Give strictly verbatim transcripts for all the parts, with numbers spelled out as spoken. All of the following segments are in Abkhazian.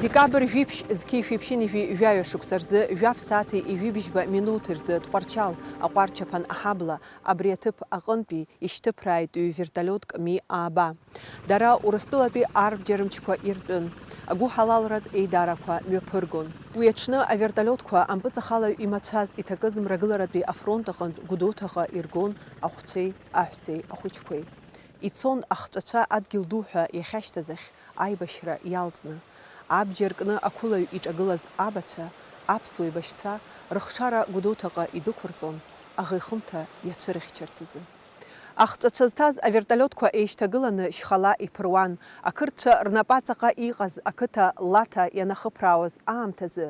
Декабрь жәиԥшь зқьи шәиԥшьынҩажәи жәаҩа шықәса рзы, жәаф сааҭи ҩажәи бжьба минуҭи рзы Тҟәарчал аҟәарчаԥан аҳабла абри аҭыԥ аҟынтәи ишьҭыԥрааит ҩ-вертолиотк Ми ааба. Дара Урыстәылатәи арбџьармчқәа иртәын, агәыҳалалратә еидарақәа мҩаԥыргон. Уи аҽны авертолиотқәа ампыҵахалаҩ имацәаз иҭакыз мрагыларатәи афронт аҟынтә Гәдоуҭаҟа иргон ахәцәеи аҳәсеи ахәыҷқәеи. Ицон ахҵәацәа адгьыл ду ҳәа иахьашьҭаз ахь аибашьра иалҵны. Абџьар кны ақәылаҩ иҿагылаз абацәа, аԥсуа еибашьцәа, рыхшара Гәдоуҭаҟа идәықәырҵон, аӷа ихымҭа иацәырыхьчарц азы. Ахҵәацәа зҭаз авертолиотқәа еишьҭагыланы шьхала иԥыруан, ақырҭцәа рнапаҵаҟа иҟаз ақыҭа Лаҭа ианахыԥраауаз аамҭазы,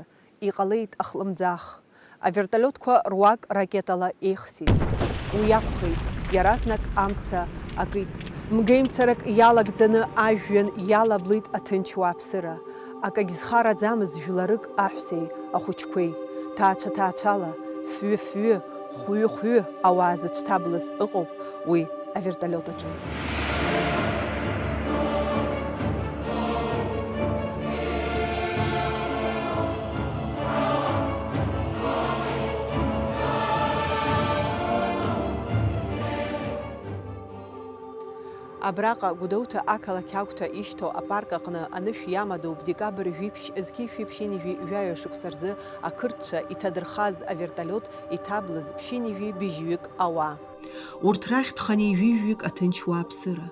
иҟалеит ахлымӡаах. Авертолиотқәа руак ракетала еихсит. Уи акәхеит, иаразнак амца акит. Мгеимцарак иалагӡаны ажәҩан иалаблит аҭынч уааԥсыра. Акагь зхараӡамыз жәларык аҳәсеи ахәыҷқәеи. Ҭаацәа-ҭаацәала, фҩы-фҩы, хәҩы-хәҩы ауаа зыцәҭаблыз ыҟоуп уи авертолиот аҿы. Абраҟа, Гәдоуҭа ақалақь агәҭа ишьҭоу апарк аҟны анышә иамадоуп декабрь жәиԥшь зқьи шәиԥшьынҩажәи жәаҩа шықәса рзы ақырҭцәа иҭадырхаз авертолиот иҭаблыз ԥшьынҩажәи быжьҩык ауаа. Урҭ рахьтә хынҩажәи жәаҩык аҭынч уааԥсыра.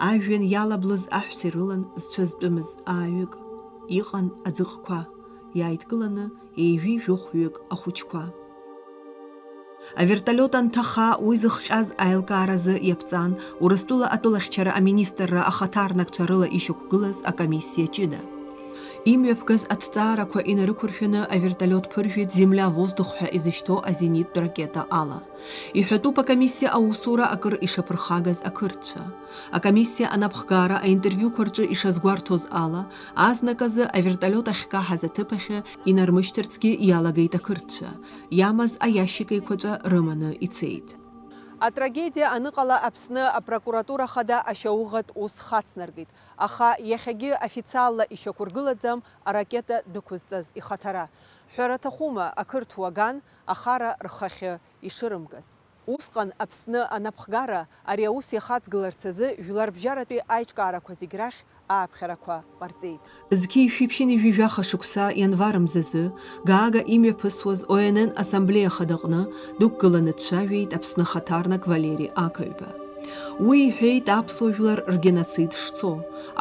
Ажәҩан иалаблыз аҳәса ирылан зцәа зтәымыз ааҩык. Иҟан аӡыҟқәа, иааидкыланы ҩажәи жәохәҩык ахәыҷқәа. Авертолиот анҭаха, уи зыхҟьаз аилкааразы иаԥҵан Урыстәыла атәылахьчара аминистрра ахаҭарнакцәа рыла ишьақәгылаз акомиссиа ҷыда. Имҩаԥгаз аҭҵаарақәа инарықәыршәаны авертолиот ԥыржәеит Земля-воздух ҳәа изышьҭоу азениттә ракета ала. Иҳәатәуп акомиссиа аусура акыр ишаԥырхагаз ақырҭцәа. Акомиссиа анапхгара аинтервиуқәа рҿы ишазгәарҭоз ала, азныказы авертолиот ахькаҳаз аҭыԥ ахьы инармышьҭырцгьы иалагеит ақырҭцәа, иамаз аиашик еиқәаҵәа рыманы ицеит. Атрагедиа аныҟала Аԥсны апрокуратура хада ашьауӷатә ус хацнаргеит, аха иахьагьы официалла ишьақәыргылаӡам аракета дәықәызҵаз ихаҭара. Ҳәара аҭахума, ақырҭуа ган ахара рхахьы ишырымгаз? Усҟан Аԥсны анапхгара ари аус иахаҵгыларц азы жәларбжьаратәи аиҿкаарақәа зегь рахь ааԥхьарақәа ҟарҵеит. Зқьи шәиԥшьынҩажәи жәаха шықәса ианвар мзазы Гаага имҩаԥысуаз О Н Н Ассамблеиа Хадаҟны дықәгыланы дцәажәеит Аԥсны ахаҭарнак Валери Акаҩба. Уи иҳәеит аԥсуа жәлар ргеноцид шцо,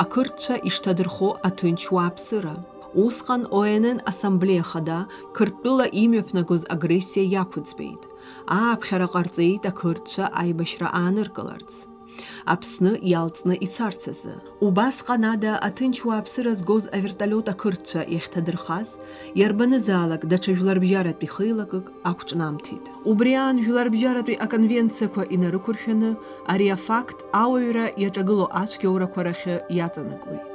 ақырҭцәа ишҭадырхо аҭынч уааԥсыра. Усҟан О Н Н Ассамблеиа Хада Қырҭтәыла имҩаԥнагоз агрессиа иақәыӡбеит. Ааԥхьара ҟарҵеит ақырҭцәа аибашьра ааныркыларц. Аԥсны иалҵны ицарц азы. Убасҟан ада аҭынч уааԥсыра згоз авертолиот ақырҭцәа иахьҭадырхаз, иарбанызаалак даҽа жәларбжьаратәи хеилакык ақәҿнамҭит. Убри аан жәларбжьаратәи аконвенциақәа инарықәыршәаны ари афакт ауаҩра иаҿагылоу ацәгьоурақәа рахьы иаҵанакуеит.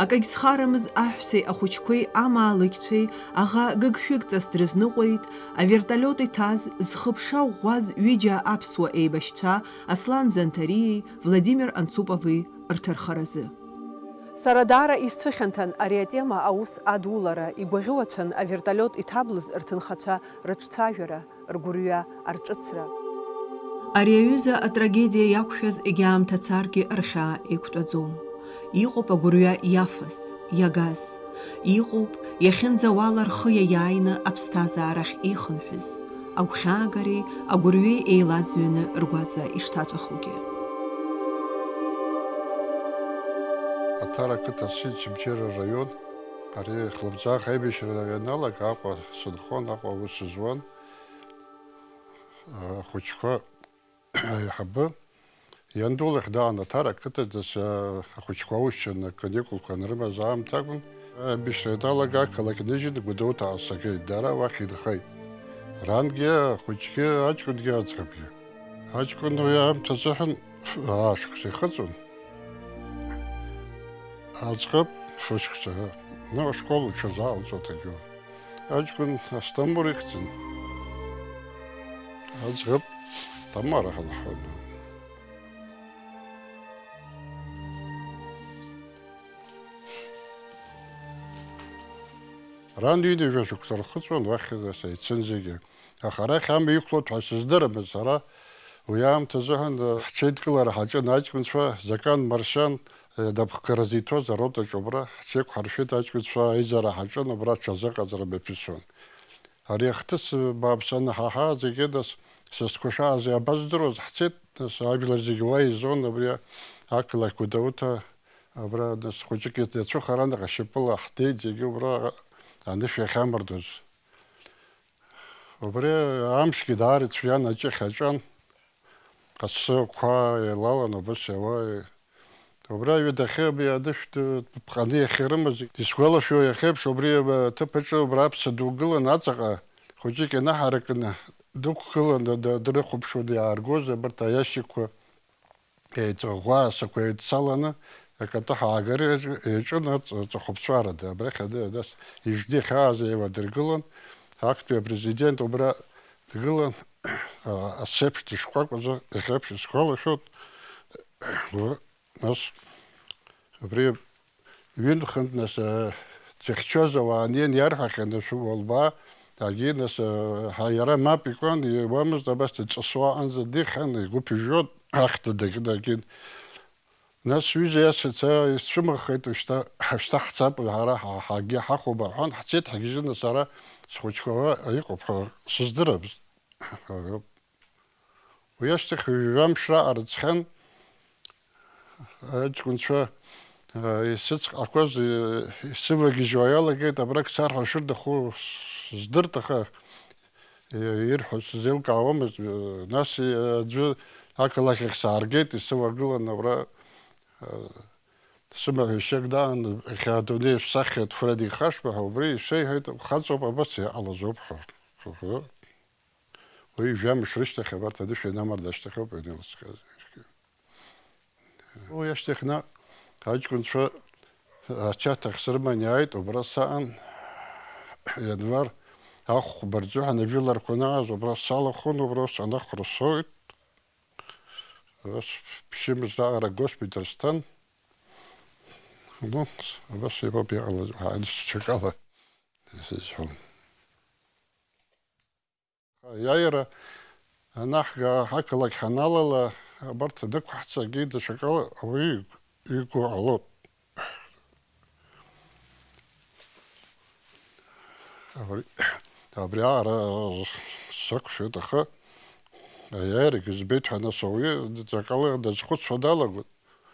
Акагь зхарамыз аҳәсеи ахәыҷқәеи амаалықьцәеи аӷа гыгшәыгҵас дрызныҟәеит аверталиот иҭаз, зхыԥша ӷәӷәаз ҩыџьа аԥсуа еибашьцәа Аслан Занҭариеи Владимир Анцупови рҭархаразы. Сара даара исцәыхьанҭан ари атема аус адулара, игәаӷьуацәан аверталиот иҭаблыз рҭынхацәа рыҿцәажәара, ргәырҩа арҿыцра. Ари аҩыза атрагедиа иақәшәаз егьаамҭа царгьы рхьаа еиқәтәаӡом. Иҟоуп агәырҩа иафаз, иагаз. Иҟоуп иахьынӡауала рхы иаиааины аԥсҭазаарахь еихынҳәыз, агәхьаагареи агәырҩеи еилаӡҩаны ргәаҵа ишҭаҵәахугьы. Аҭара ақыҭа Сыччымчыра раион, ари Хлыбӡаах аибашьра ианалага Аҟәа сынхон, Аҟәа аус зуан. Ахәыҷқәа аиҳабы ианду лахь даан Аҭара ақыҭаҿ, нас, ахәыҷқәа аус шьаны аканикулқәа анрымаз аамҭакәын. Аибашьра ианалага ақалақь ныжьны Гәдоуҭа аасгеит, дара уахь инхеит. Рангьы, ахәыҷгьы, аҷкәынгьы, аӡӷабгьы. Аҷкәын уи аамҭазыҳәан ф-, аа шықәса ихыҵуан. Аӡӷаб фышықәса, ну, ашкол уҽазаалҵуа дагьу. Аҷкәын Асҭамыр ихьӡын. Аӡӷаб Тамара ҳәа лҳәон. Ран ҩынҩажәа шықәса рхыҵуан уахь сеицын зегьы. Аха арахь амҩа иқәлоит ҳәа сыздырамызт сара. Уи аамҭазыҳәан ҳҽеидкылара ҳаҿын аҷкәынцәа, Закан Маршьан, напхгара зиҭоз арота ҿыбра, ҳҽеиқәҳаршәеит аҷкәынцәа, аизара ҳаҿын, убра ҽазыҟаҵара мҩаԥысуан. Ари ахҭыс бааԥс анҳаҳа, зегьы нас сасқәа шааз иабаздыруаз, ҳцеит, нас ажәлар зегьы уа изон, абри ақалақь Гәдоуҭа, абра, нас хәыҷык иацәыхаран, ашьапыла ҳдеит, зегьы убра анышә иахьамардоз. Убри амшгьы даара ицәгьан, аҷыхь аҿан. Асы ақәа еилалан, убас иауа. Убра аҩадахьы абри анышә ԥҟаны иахьарымаз, исгәалашәо иахьеиԥш, убри аҭыԥ аҿы убра аԥса ду гылан аҵаҟа, хәыҷык инаҳаракны дықәгыланы д-, дрыхәаԥшуан иааргоз абарҭ аиашьыкқәа, еиҵаӷәӷәа асақәа еидцаланы, акатыҳәа аагара иаҿ-, иаҿын аҵ-, аҵыхәаԥҵәарада. Абрахь ада-, адас ижди ахьааз еиладыргылан, актәи апрезидент убра дгылан, а-, асеиԥш дышкәакәаӡа, иахьеиԥш исгәалашәоит. Нас убри ҩынтә-хынтә, нас, э, дзыхьчоз ауаа неин иарҳәахьан, нас, уалбаа, агьи, нас, э, ҳа-, иара мап икуан, иуамызт, абас дҵысуа аҟынӡа дихьан, игәы ԥыжәжәон, ахьҭа дагь-, дагьын. Нас сҩыза иасҳәеит, са исцәымыӷхеит, шьҭа, шьҭа ҳцап, ҳара ҳа-, ҳагьы ҳахәоуп, рҳәан, ҳцеит, ҳгьежьын, нас ара схәыҷқәа уа иҟоуп ҳәа сыздырамызт. Уи ашьҭахь ҩажәа мш раҟара ҵхьан, аҷкәынцәа, э, исыцҟақәаз, э, исывагьежьуа иалагеит, абрагь сарҳәар шырҭаху сыздырт, аха, э, ирҳәо сзеилкаауамызт. Э, нас, э, аӡәы ақалақь ахь сааргеит, исывагылан абра, э, сымаҳәшьак даан, иахьа адунеи шәсахьеит Фреди Хашба ҳәа, убри ишәеиҳәеит, хаҵоуп, абас иҟалазоуп ҳәа. Уи жәамш рышьҭахь абарҭ анышә ианамарда ашьҭахь ауп ианеилыскааз. Уи ашьҭахь наҟ аҷкәынцәа ачаҭахь срыман иааит, убра саан, ианвар ахәба рзыҳәан ажәыларқәа анааз, убра салахәын, убра санахәра соит. Ус ԥшьымз раҟара агоспиталь сҭан. Ну, абас еиԥоуп иҟалаз, ҳааншьчакала исызҳәон. Аиааира анаҳга, ҳақалақь ҳаналала, абарҭ анықәаҳҵагьы даҽакала ауаҩы игәы ҟалоит. Абри, абри аара сықәшәеит, аха аиааирагьы збеит ҳәа, нас ауаҩы даҽакала дазхәыцуа далагоит.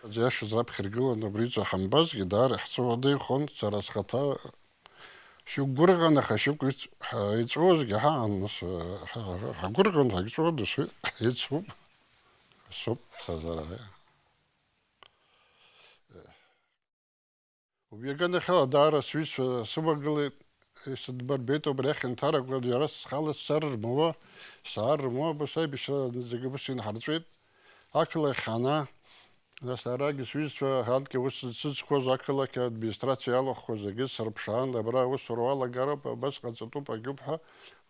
Аӡә иашаз раԥхьа иргыланы абри иҵәа ҳамбазгьы, даара иаҳҵәуа деихон, сара схаҭа шьоук гәырӷьан, аха шьоук иҵ-, ҳа-, иҵәуозгьы ҳаан, нас, ҳа-, ҳа-, ҳагәырӷьон, ҳагьҵәуан, нас уи ицуп, асоуп сазара. Убри аганахьала даара сҩызцәа сывагылеит, исыдбарбеит, убри ахьынҭарақәа џьара схала сцар рмуа, саар рмуа, абас аибашьра зегьы ус инҳарҵәеит. Ақалақь ҳана, нас арагьы сҩызцәа анкьа ус зцызқәоз ақалақь администрациа иалахәқәа зегьы сырԥшаан, абра аусура уалагароуп, абас ҟаҵатәуп, агьуп ҳәа,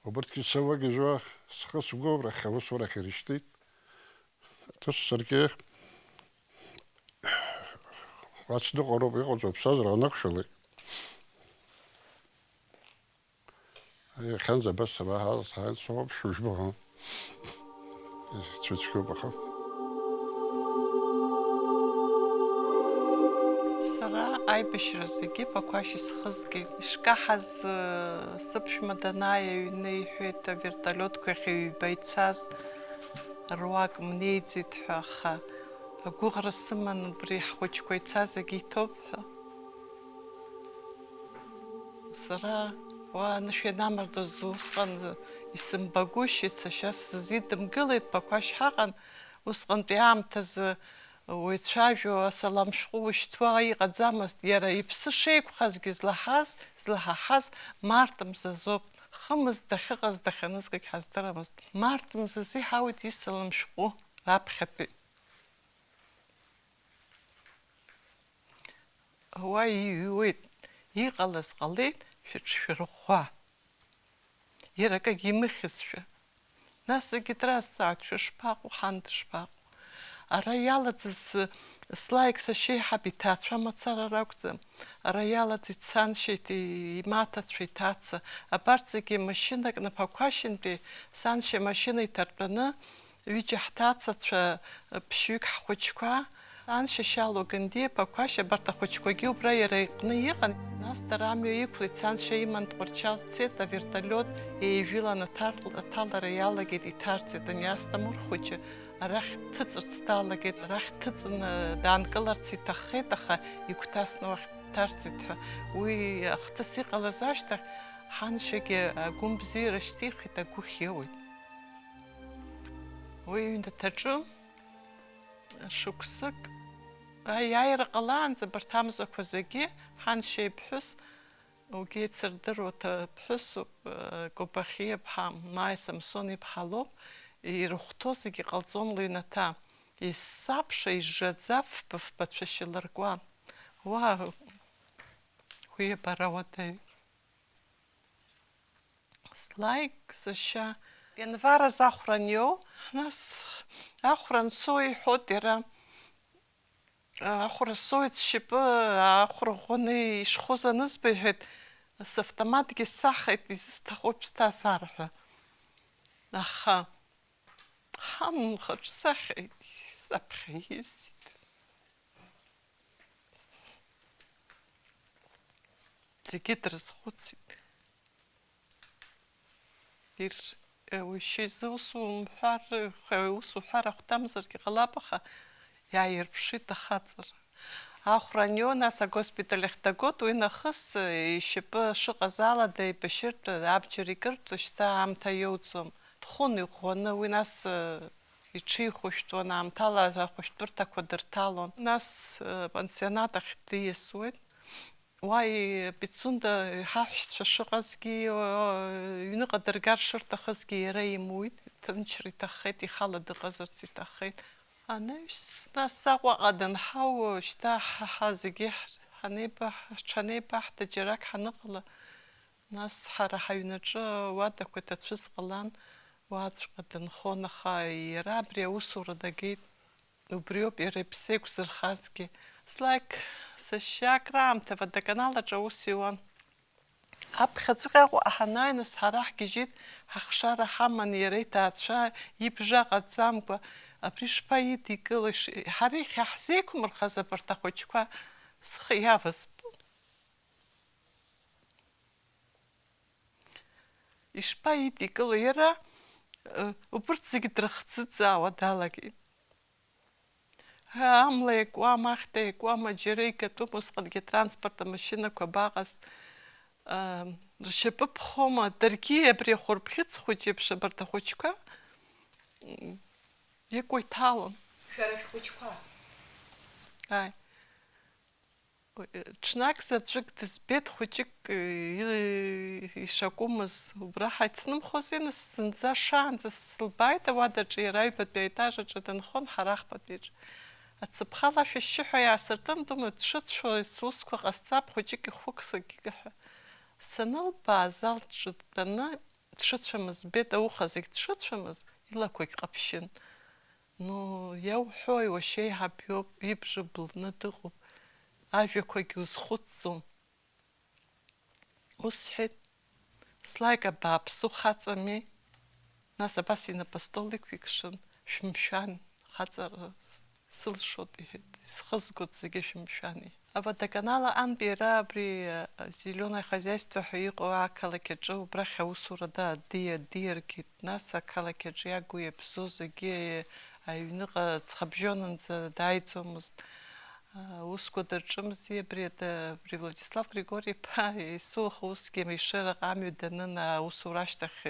убырҭгьы сывагьежьуа, схы-сгәы рахь аусурахь ирышьҭит. Ус саргьы уацныҟәароуп, иҟоуҵо аԥсҭазаара анақәшәалак. Иахьанӡа абас сабаҳаз, сааит, соуп, шәыжәбо. Ицәыцәгьоуп, аха. Сара аибашьра зегьы Ԥақәашь исхызгеит. Ишкаҳаз, э, сыԥшәма данааи аҩны иҳәеит, авертолиотқәа иахьа ҩба ицаз руак мнеиӡеит ҳәа, аха агәыӷра сыман убри ҳхәыҷқәа ицаз агьы иҭоуп ҳәа. Сара уа анышә ианамардоз усҟан исымбагәышьеит, сашьа сзидымгылеит, Ԥақәашь ҳаҟан, усҟантәи аамҭазы уаҩ цәажәо асалам шәҟәы ушьҭуа иҟаӡамызт, иара иԥсы шеиқәхазгьы злаҳаз, злаҳаҳаз март мзазоуп, хымз дахьыҟаз дахьанызгагь ҳаздырамызт, март мзазы иҳауит исалам шәҟәы раԥхьатәи. Уа иҩуеит, иҟалаз ҟалеит, шәыҽшәырӷәӷәа. Иара акагьы имыхьызшәа. Нас зегьы дразҵааит, шәышԥаҟоу, ҳан дышԥаҟоу? Ара иалаӡыз, слаик сашьеиҳаб иҭаацәа мацара ракәӡам. Ара иалаӡит саншьеи имаҭацәа иҭаца. Абарҭ зегьы машьынакны Ԥақәашьынтәи саншьа машьына иҭартәаны, ҩыџьа ҳҭацацәа, ԥшьҩык ҳхәыҷқәа, аншьа Шьалуа Гандиа, Ԥақәашь, абарҭ ахәыҷқәагьы убра иара иҟны иҟан. Нас дара амҩа иқәлеит, саншьа иман Тҟәарчал дцеит, авертолиот еижәылан аҭар-, аҭалара иалагеит, иҭарҵеит, ани Асҭамыр хәыҷы арахь дҭыҵырц далагеит, арахь дҭыҵны даанкыларц иҭаххеит, аха игәҭасны уахь дҭарҵеит ҳәа. Уи ахҭыс иҟалаз ашьҭахь, ҳаншьагьы агәымбзиара шьҭихит, агәыхь иоуит. Уи иҩнаҭаҿы шықәсык аиааира ҟалаанӡа абарҭ амзақәа зегьы ҳаншьа иԥҳәыс, угьы еицырдыруа ҭа-, ԥҳәысуп, э, Кобахьиа ԥҳа, Маи Самсон иԥҳа лоуп, ирыхәҭоу зегьы ҟалҵон лыҩнаҭа. Исзаԥша, ижжаӡа фба-фба цәашьы ларкуан. Уа, уи абара уадаҩ. Слаик, сашьа. Ианвар азы ахәра аниоу, нас ахәра ансоу иҳәоит иара. Ахәра соуит сшьапы, ахәра ӷәӷәаны ишхәыз анызба, иҳәеит, савтоматгьы сахеит, изысҭаху иԥсҭазаара ҳәа. Аха ҳан лхаҿсахьа саԥхьа исит. Зегьы дрызхәыцит. Ир-, уи шьа изы ус умҳәар, х-, ус уҳәар ахәҭамзаргьы ҟалап, аха иааирԥшит ахаҵара. Ахәра аниоу, нас агоспиталь ахь дагоит, уи нахыс, э, ишьапы шыҟаз ала деибашьыртә абџьар икыртә, шьҭа аамҭа иоуӡом. Дхон иӷәӷәаны, уи нас, э, иҽихәышәтәуан, аамҭала ахәышәтәырҭақәа дырҭалон. Нас, э, пансионат ахь диасуеит. Уа, и-, Пицунда иҳаҳәшьцәа шыҟазгьы, э, ҩныҟа дыргар шырҭахызгьы иара имуит, ҭынчра иҭаххеит, ихала дыҟазарц иҭаххеит. Анаҩс, нас Аҟәаҟа данҳау, шьҭа ҳа, ҳа зегьы ҳ-, ҳанеибаҳ-, ҳҽанеибаҳҭа џьарак ҳаныҟала, нас ҳара ҳаҩнаҿы ауадақәа иҭацәыз ҟалан, уаҵәҟьа дынхон, аха иара абри аусура дагеит. Убриоуп иара иԥсы еиқәзырхазгьы. Слак, сашьа акраамҭа водоканал аҿы аус иуан. Аԥхьаҵәҟьа Аҟәа ҳанааи, нас ҳара ҳгьежьит, ҳахшара ҳаман, иара иҭаацәа ибжа ҟаҵамкәа, абри шԥаидикылои, ш-, ҳара иахьаҳзеиқәмырхаз абарҭ ахәыҷқәа схы иавызпон. Ишԥаидикыло иара, э, убырҭ зегьы дрыхӡыӡаауа далагеит. Амла иакуама, ахьҭа иакуама, џьара игатәым усҟангьы атранспорт амашьынақәа абаҟаз, аа, ршьапы ԥхома, даргьы абри ахәырбӷьыц хәыҷ еиԥш абарҭ ахәыҷқәа, м, иакуа иҭалон. Шәара шәхәыҷқәа? Ааи. Ҽнак заҵәык дызбеит хәыҷык, и-, ишакәымыз. Убра ҳаицнымхозеи, нас, зынӡа шаанӡа сылбааит ауадаҿы, иара аҩбатәи аетаж аҿы дынхон, ҳара ахԥатәи аҿы. Ацыԥхалашәа ашьшьыҳәа иаасыртын, думоу, дшыцәоу сусқәа ҟасҵап, хәыҷык ихәықәсагьы ҳәа. Санылбаа, азал ҿы дтәаны, дшыцәамыз збеит, ауха зегь дшыцәамыз, илақәагь ҟаԥшьын. Ну, иауҳәои, уашьа еиҳаб иоуп, ибжа былны дыҟоуп, ажәақәагь узхәыцӡом. Ус сҳәеит, слаик, абааԥсы, ухаҵами? Нас абас инапы астол иқәикшан, шәымшәан, хаҵара с-, сылшоит, иҳәеит, исхызгоит зегьы шәымшәан, иҳәеит. Аводоканал аҟынтә иара абри, а, Зелёное хозяйство ҳәа иҟоу ақалақь аҿы убрахь аусура да-, диа-, диаргеит. Нас ақалақь аҿы иагу иабзоу зегьы аҩныҟа ҵхыбжьонынӡа дааиӡомызт. А, усқәа дырҿымзи, абри ада-, абри Владислав Григори-иԥа Исуаха усгьы Ешыраҟа амҩа данын, аусура ашьҭахь,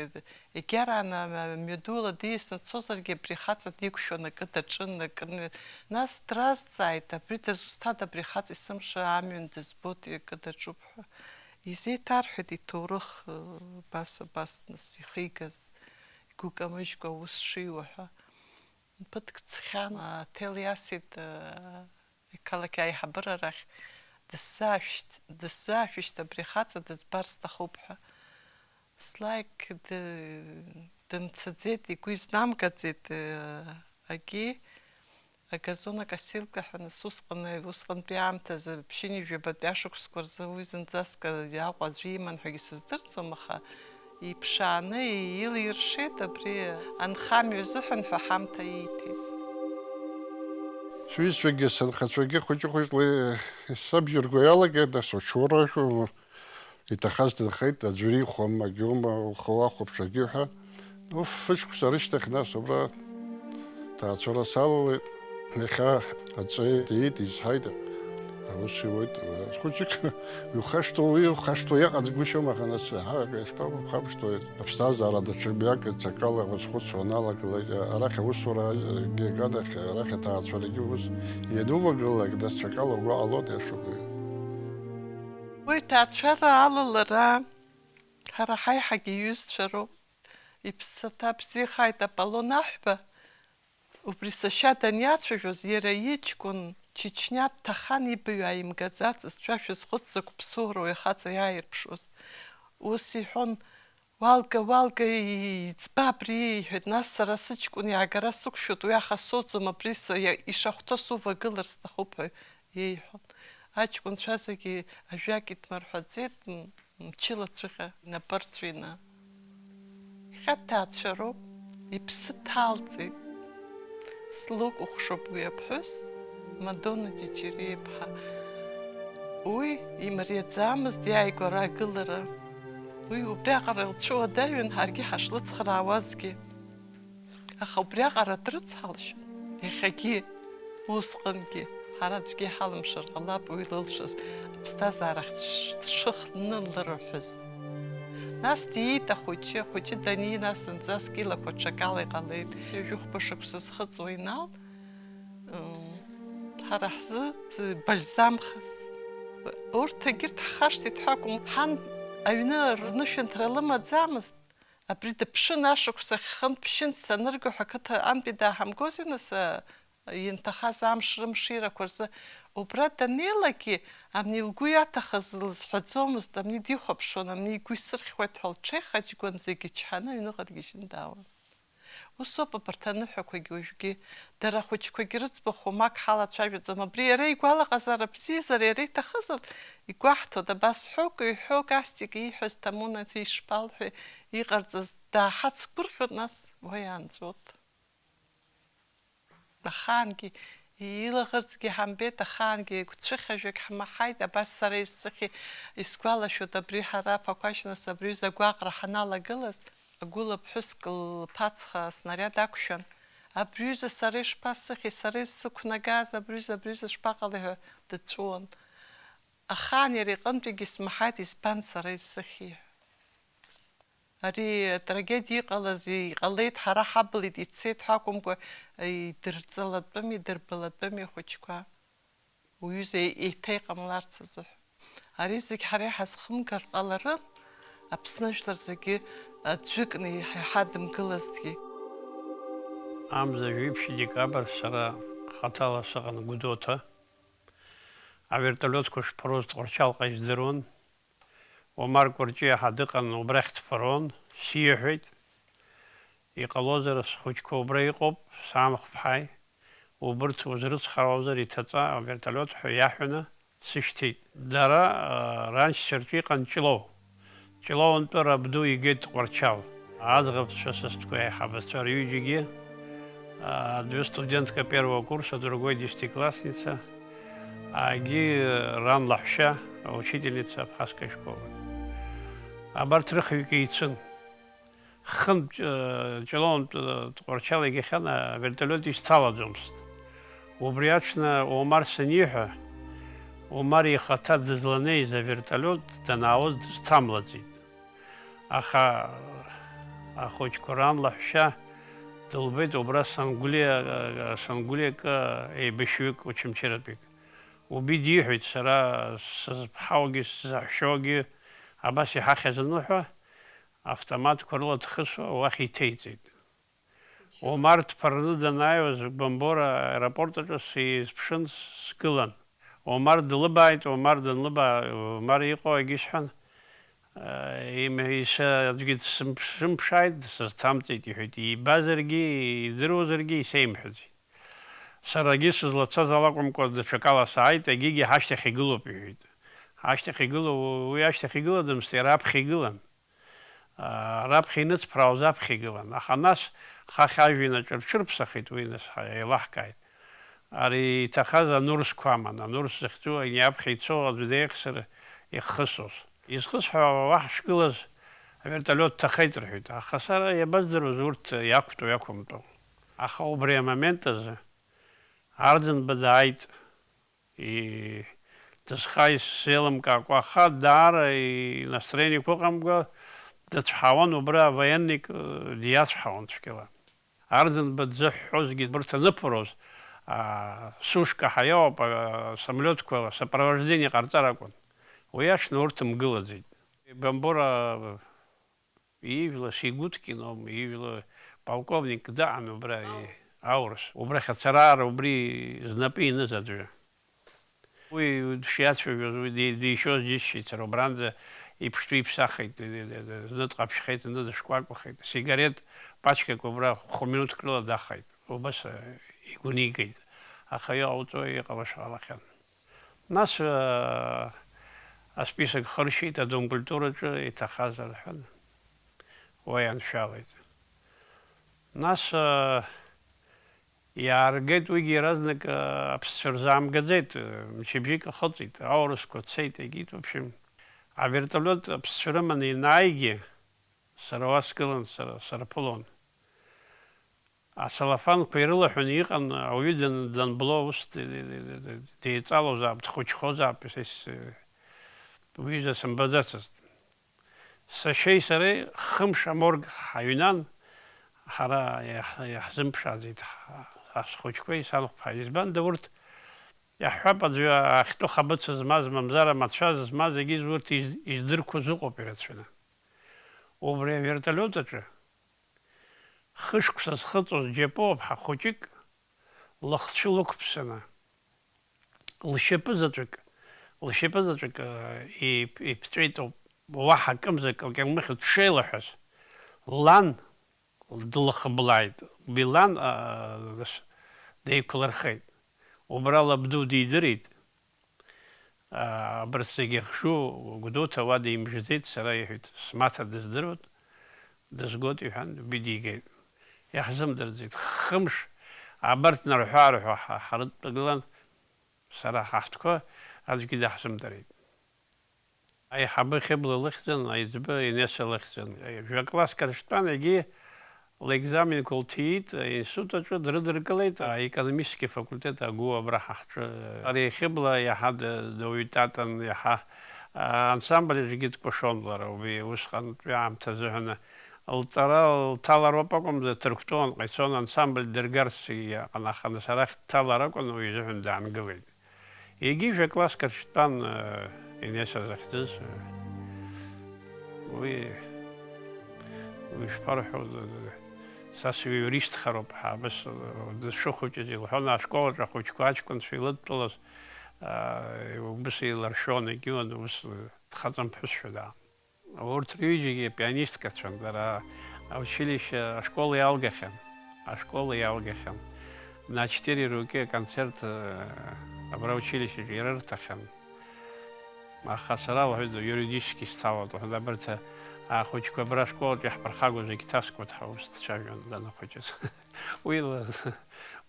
егьарааны ам-, амҩадула диасны дцозаргьы, абри хаҵа диқәшәон, акы даҿын, акы ны-, нас дразҵааит, абри дызусҭада, абри хаҵа есымша амҩан дызбоит, акы даҿуп ҳәа. Изеиҭарҳәеит иҭоурых, э, абас, абас, нас ихигаз, игәы камыжькәа аус шиуа ҳәа. Ԥыҭк ҵхьан, аҭел иасит, э, ақалақь аиҳабыра рахь, дысзаашәышьҭ-, дысзаашәышьҭ, абри ахаҵа дызбар сҭахуп ҳәа. Слаик ды-, дымцаӡеит, игәы изнамгаӡеит, э, агьи. Агазонокосилка ҳәа, нас, усҟан, усҟантәи аамҭазы, ԥшьынҩажәабатәи ашықәсқәа рзы уи зынӡаск Аҟәа аӡәы иман ҳәагьы сыздырӡом, аха иԥшааны, илиршеит, абри анхамҩа азыҳәан ҳәа ҳамҭа ииҭеит. Сҩызцәагьы сынхацәагьы хәыҷы-хәыҷла исабжьарго иалагеит, нас, учура, иҭахаз дынхеит, аӡәыр ихәом, агьома, ухы уахәаԥш, агьы ҳәа. Ну, фышықәса рышьҭахь, нас, убра ҭаацәара салалеит. Иахьа аҵеи диит, изҳаит, аус иуеит. Хәыҷык иухашҭуа, уи иухашҭуа иаҟаӡгәышьом, аха, нас, ҳа, ишԥаухашҭуеи? Аԥсҭазаара даҽа мҩак, даҽакала уазхәыцуа уаналагалак, арахь аусурагьы аганахь, арахь аҭаацәарагьы ус ианувагылалак, даҽакала угәы ҟалоит, иашоуп. Уи ҭаацәара алалара ҳара ҳаиҳагьы иҩызцәа роуп. Иԥсаҭа бзиахааит Аполлон Аҳәба. Убри сашьа даниацәажәоз, иара иҷкәын Чечниа дҭахан ибаҩ ааимгаӡацызт, шәа шәазхәыц закә ԥсуроу ихаҵа иааирԥшуаз. Ус иҳәон, уалга, уалга, иӡба абри, иҳәеит, нас сара сыҷкәын иаагара сықәшәоит, уи аха соуӡом, абри са-, иа-, ишахәҭоу сувагылар сҭахуп ҳәа иеиҳәон. Аҷкәынцәа зегьы ажәак идмырҳәаӡеит, м-, мчылацәаҟа инапы рҵәины. Иахьа дҭаацәароуп, иԥсы ҭалҵеит. Слыкәыхшоуп уи аԥҳәыс, Мадонна Ҷиҷириа иԥҳа. Уи имариаӡамызт иааигәара агылара. Уи убриаҟара лцәыуадаҩын, ҳаргьы ҳашлыцхраауазгьы. Аха убриаҟара дрыцҳалшьон. Иахьагьы, усҟангьы, ҳара аӡәгьы иҳалымшар ҟалап уи лылшаз, аԥсҭазаара ахь дш-, дшыхныллырҳәыз. Нас диит ахәыҷы, ахәыҷы дании, нас зынӡаск илақәа ҽакала иҟалеит. Ҩажәихәба шықәса зхыҵуа инал, м, ҳара ҳзы, ы, бальзамхаз. Урҭ егьырҭ ҳхашҭит ҳәа акәым, ҳан аҩны рнышәынҭра лымаӡамызт. Абри дыԥшын, ашықәсахь хынтә-ԥшьынтә санырго ҳәа, ақыҭа антәи дааҳамгози, нас, а, инҭахаз амш рымширақәа рзы. Убра даннеилакгьы, абни лгәы иаҭахыз лызҳәаӡомызт, абни дихәаԥшуан, абни игәы исырхьуеит ҳәа лҽеихаџьгәан, зегь ичҳаны аҩныҟа дгьежьны даауан. Усоуп абарҭ аныҳәақәагьы уажәгьы. Дара ахәыҷқәагьы рыӡбахә уамак ҳалацәажәаӡом. Абри иара игәалаҟазаара бзиазар, иара иҭахызар, игәаҳҭоит. Абас ҳәоук, ҩҳәоук Астик ииҳәаз Ҭамуна ишԥалҳәеи, иҟарҵаз дааҳацгәырӷьоит, нас уа иаанҵәоит. Ахаангьы илаӷырӡгьы ҳамбеит, ахаангьы гәцәыхьажәак ҳмаҳаит, абас сара исыхьи, исгәалашәоит, абри ҳара Ԥақәашь, нас абри ҩыза агәаҟра ҳаналагылаз, агәыла ԥҳәыск лԥацха аснариад ақәшәан. Абри ҩыза сара ишԥасыхьи, сара исықәнагаз, абри ҩыза, абри ҩыза шԥаҟалеи ҳәа дҵәуон. Ахаан иара иҟынтәигьы смаҳаит, избан сара исыхьи ҳәа. Ари атрагедиа иҟалаз, иҟалеит, ҳара ҳабылит, ицеит ҳәа акәымкәа, идырҵалатәыми, идырбалатәыми ахәыҷқәа, уҩыза еиҭа иҟамларц азыҳәа. Ари зегь ҳара иҳазхымгар ҟаларын, Аԥсны ажәлар зегьы аӡәыкны иҳадымгылазҭгьы. Амза жәиԥшь декабр сара хаҭала сыҟан Гәдоуҭа. Авертолиотқәа шԥаруз Тҟәарчалҟа издыруан. Омар Кәарҷиа ҳа дыҟан, убрахь дԥырон, сиҳәеит, иҟалозар, схәыҷқәа убра иҟоуп, саамхԥҳаи, убырҭ узрыцхраауазар иҭаҵа авертолиот ҳәа иаҳәаны дсышьҭит. Дара, а, раншьцәа рҿы иҟан Ҷлоу. Ҷлоунтәи рабду игеит Тҟәарчал. Аӡӷабцәа, сасдкәа, аиҳабацәа рҩыџьагьы, а, аӡәы студентка первого курса, другой десятиклассница, агьи ран лаҳәшьа, учительница абхазской школы. Абарҭ рыхҩык еицын. Хынтә, э, Ҷлоунтә, э, Тҟәарчал игахьан, авертолиот ишьҭалаӡомызт. Убри аҽны Омар саниҳәа, Омар ихаҭа дызланеиз авертолиот данаауаз дызҭамлаӡеит. Аха ахәыҷқәа ран лаҳәшьа дылбеит убра Сангәлиа, Сангәлиа акы еибашьҩык, очамчыратәик. Убри диҳәеит, сара сызԥҳаугьы сзаҳәшьоугьы абас иҳахьыз анылҳәа, автоматқәа рыла дхысуа уахь иҭеиҵеит. Омар дԥырны данааиуаз, Бамбора аеропорт аҿы сизԥшын, сгылан. Омар длыбааит, Омар данлыбаа, Омар иҟоу егьысҳәан, э, им-, ис-, аӡәгьы дсымԥ-, сымԥшааит, дсызҭамҵеит, иҳәеит. Ибазаргьы, идыруазаргьы исеимҳәаӡеит. Саргьы сызлацаз ала акәымкәа, даҽакала сааит, егьигьы ҳашьҭахь игылоуп, иҳәеит. Ҳашьҭахь игылоу, уи ашьҭахь игыладамызт, иара аԥхьа игылан. Аа, раԥхьа иныҵԥраауаз аԥхьа игылан, аха нас хахь ажәҩан аҿы рҽырԥсахит, уи нас ҳа-, еилаҳкааит. Ари иҭахаз анурсқәа аман, анурс захьӡу ани аԥхьа ицо аӡә деихсыр ихысуаз. Изхысҳәаауа уаҳа шгылаз авертолиот ҭахеит рҳәеит, аха сара иабаздыруаз урҭ иақәтәоу иақәымтәоу. Аха убри амомент азы Арӡынба дааит. И-, дызхаиз сзеилымкаакәа, аха даара и-, настроение еиқәыҟамкәа дыцәҳауан, убра авоенник, э, диацәҳауан цәгьала. Арӡынба дзыҳәҳәозгьы, урҭ аныԥыроз, а, сушка ҳәа иоуп, а, самолиотқәа сопровождение ҟарҵар акәын. Уи аҽны урҭ мгылаӡеит. Бамбора Ижәла Сигуткин аума, ижәла полковник дыҟан убра, и-, аурыс. Аурыс. Убрахь ацара ара убри знапы иныз аӡәы. Уи дшиацәажәоз, уи ди-, дишьоз џьысшьеит сара, убранӡа иԥштәы иԥсахит, ди-, ди-, ди-, ди-, зны дҟаԥшьхеит, зны дышкәакәахеит. Сигарет пачкак убра хә-минуҭк рыла дахеит. Убас, э, игәнигеит. Аха иҟауҵо иҟалаша ҟалахьан. Нас, э, асписок хыршьеит, адом культураҿы иҭахазар ҳәа, уа ианшәалеит. Нас, э, иааргеит уигьы иаразнак, э, аԥсцәа рзаамгаӡеит, э, мчыбжьык ахыҵит, аурысқәа цеит, егьит, в общем, авертолиот аԥсцәа рыманы ианааигьы, сара уа сгылан, сара, сарԥылон. Ацалафанқәа ирылаҳәаны иҟан, ауаҩы дан-, данбло ус д-, д-, д-, д-, д-, деиҵалозаап, дхәыҷхозаап, ес-, ес-, уи иза сымбаӡацызт. Сашьеи сареи хымш аморг ҳаҩнан, ҳара иаҳ-, иаҳзымԥшааӡеит ҳ-, ҳ-, схәыҷқәеи санхәԥҳаи. Избанда урҭ, иаҳҳәап, аӡәы ахьтәы хабыццәа змаз, мамзар амацәаз змаз, егьыс урҭ из-, издырқәоз ыҟоуп ирацәаны. Убри авертолиот аҿы Хышықәса зхыҵуаз Џьапуаԥҳа хәыҷык лыхцәы лықәԥсаны, лшьапы заҵәык, лшьапы заҵәык, э, ип-, иԥҵәеит ауп, уаҳа акымзак лкьамыхьа дшеилаҳәаз, лан длыхыблааит. Уи лан, э, деиқәлырхеит. Убра лабду дидырит. Аа, абарҭ зегьы ахьжу Гәдоуҭа уа димжьаӡеит, сара иҳәеит, смаҭа дыздыруеит, дызгоит, иҳәан, уи дигеит. Иаҳзымдырӡеит. Хымш абарҭ нарҳәы-аарҳәуа ҳа-, ҳарыдтәагылан, сара ҳахәҭқәа аӡәгьы даҳзымдырит. Аиҳабы Хьыбла лыхьӡын, аиҵбы Инесса лыхьӡын. Жәа-класск рыҽтәан, егьи Лекзаменқәа лҭиит, аинститут аҿы дрыдыркылеит, аекономический факультет агу абра ҳахҿы. Ари Хьыбла иаҳа д-, дуаҩы татан, иаҳа, а, ансамбль аҿгьы дкәашон лара, убри усҟантәи аамҭа азыҳәан. Лҵара лҭалароуп акәымзар, Ҭырқәтәыланҟа ицон, ансамбль дыргарц иҟан, аха нас арахь дҭалар акәын, уи изыҳәан даангылеит. Егьи жәа-класск аҿы дтәан, э, Инесса захьӡыз, э, уи, уи шԥарҳәо, э, са сиуристхароуп ҳәа, абас, э, дышхәыҷыз илҳәон, ашкол аҿы ахәыҷқәа аҷкәынцәа илыдтәалаз, э, убас еиларшәон, егьиуан, ус, э, дхаҵамԥҳәысшәа даан. Урҭ рҩыџьагьы пианисткацәан, дара аучилишье, ашкол иалгахьан, ашкол иалгахьан. На четыре руки аконцерт, э, абра аучилишьеҿы ирырҭахьан. Аха сара, лҳәеит, юридически сцалоит, лҳәеит, абарҭ ахәыҷқәа абра ашколаҿы иаҳԥырхагоу зегь ҭаскуеит ҳәа ус дцәажәон данахәыҷыз. Уи ла-,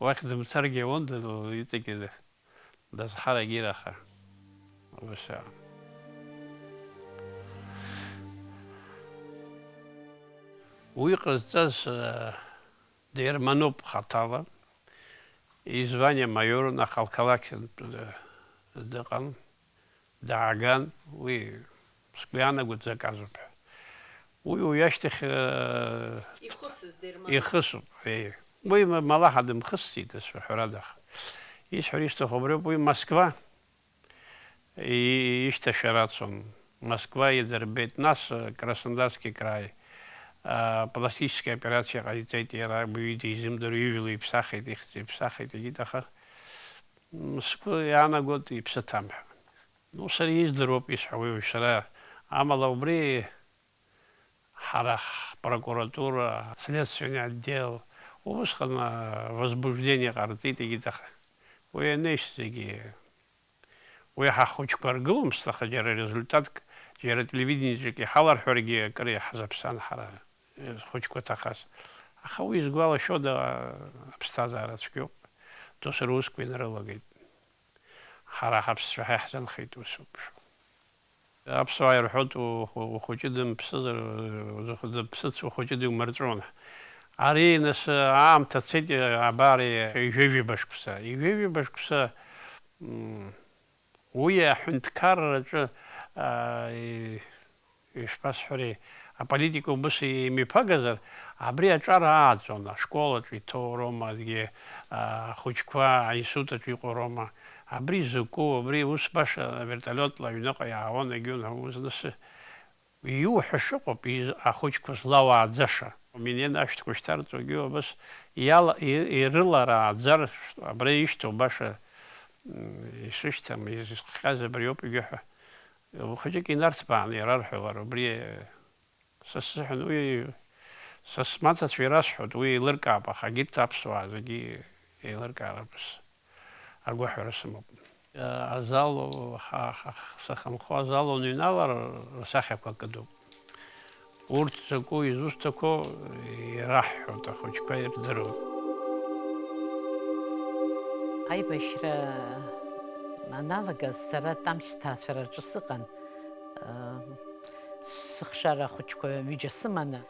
уахь дымцаргьы ауан, д-, иҵегьы Дазҳарагьы раха. Ус. Уи ҟазҵаз, э, дерманоуп хаҭала. Извание маиорын, аха лқалақь, э, дыҟан. Дааган, уи сгәы иаанагоит заказуп ҳәа. Уи уи ашьҭахь, э, ихысыз дерманоуп. Ихысуп, еи. Уи ма-, Малаҳа дымхысцеит, ас ҳәарада. Исҳәар исҭаху абриоуп, уи Москва и-, ишьҭашәара ацон. Москва идырбеит, нас, э, Краснодарский край, э, пластическая операция ҟаиҵеит иара, уаҩы дизымдыруа, ижәла иԥсахит, ихьӡ иԥсахит, егьит, аха, м, сгәы иаанагоит иԥсы ҭам ҳәа. Ну, сара издыруоуп исҳәауеи, сара, амала убри ҳара ҳпрокуратура, следственный отдел, Убысҟан, а, возбуждение ҟарҵеит егьит, аха уи анеишь зегьы, уи ҳахәыҷқәа ргыломызт, аха џьара результатк, џьара телевидениеҿгьы иҳаларҳәаргьы акыр иаҳзаԥсан ҳара, э, зхәыҷқәа ҭахаз. Аха уи изгәалашәода, аԥсҭазаара цәгьоуп, досу русқәа инрылагеит. Ҳара ҳаԥсцәа ҳәа иаҳзанхеит усоуп. Аԥсуаа ирҳәоит, ухәыҷы дымԥсызар, дыԥсыц ухәыҷы диумырҵәуан. Ари нас аамҭа цеит, абар, ҩажәа-ҩажәа шықәса. Ҩажәа-ҩажәа шықәса, м, уи аҳәынҭқарраҿы, а, и-, ишԥасҳәари, аполитика убыс имҩаԥагазар, абри аҿар ааӡон, ашколаҿы иҭоу роума, а, ахәыҷқәа аинститут аҿы иҟоу роума, абри закәу, абри ус баша авертолиотла аҩныҟа иаауан, егьиунаҳәон, нас иуҳәо шыҟоуп, из-, ахәыҷқәа злауааӡаша. Минен ашәҭқәа шьҭарҵогьы абас иала-, и-, ирыларааӡар, абра ишьҭоу баша, м, ишышьҭам, изхҟьаз абриоуп, егьиуҳәа. Хәыҷык инарҭбааны ирарҳәалар, убри, са сзыҳәан уи, са смаҭацәа ирасҳәоит, уи еилыркаап, аха егьырҭ аԥсуаа зегьы еилыркаартә агәаҳәара сымоуп. Азал, ҳа, ҳа, сахьынхо азал уныҩналар, рсахьақәа кыдуп. Урҭ закәу, изусҭақәоу ираҳҳәоит, ахәыҷқәа ирдыруеит. Аибашьра аналагаз сара Тамч сҭаацәараҿы сыҟан, сыхшара ахәыҷқәа ҩыџьа сыманы.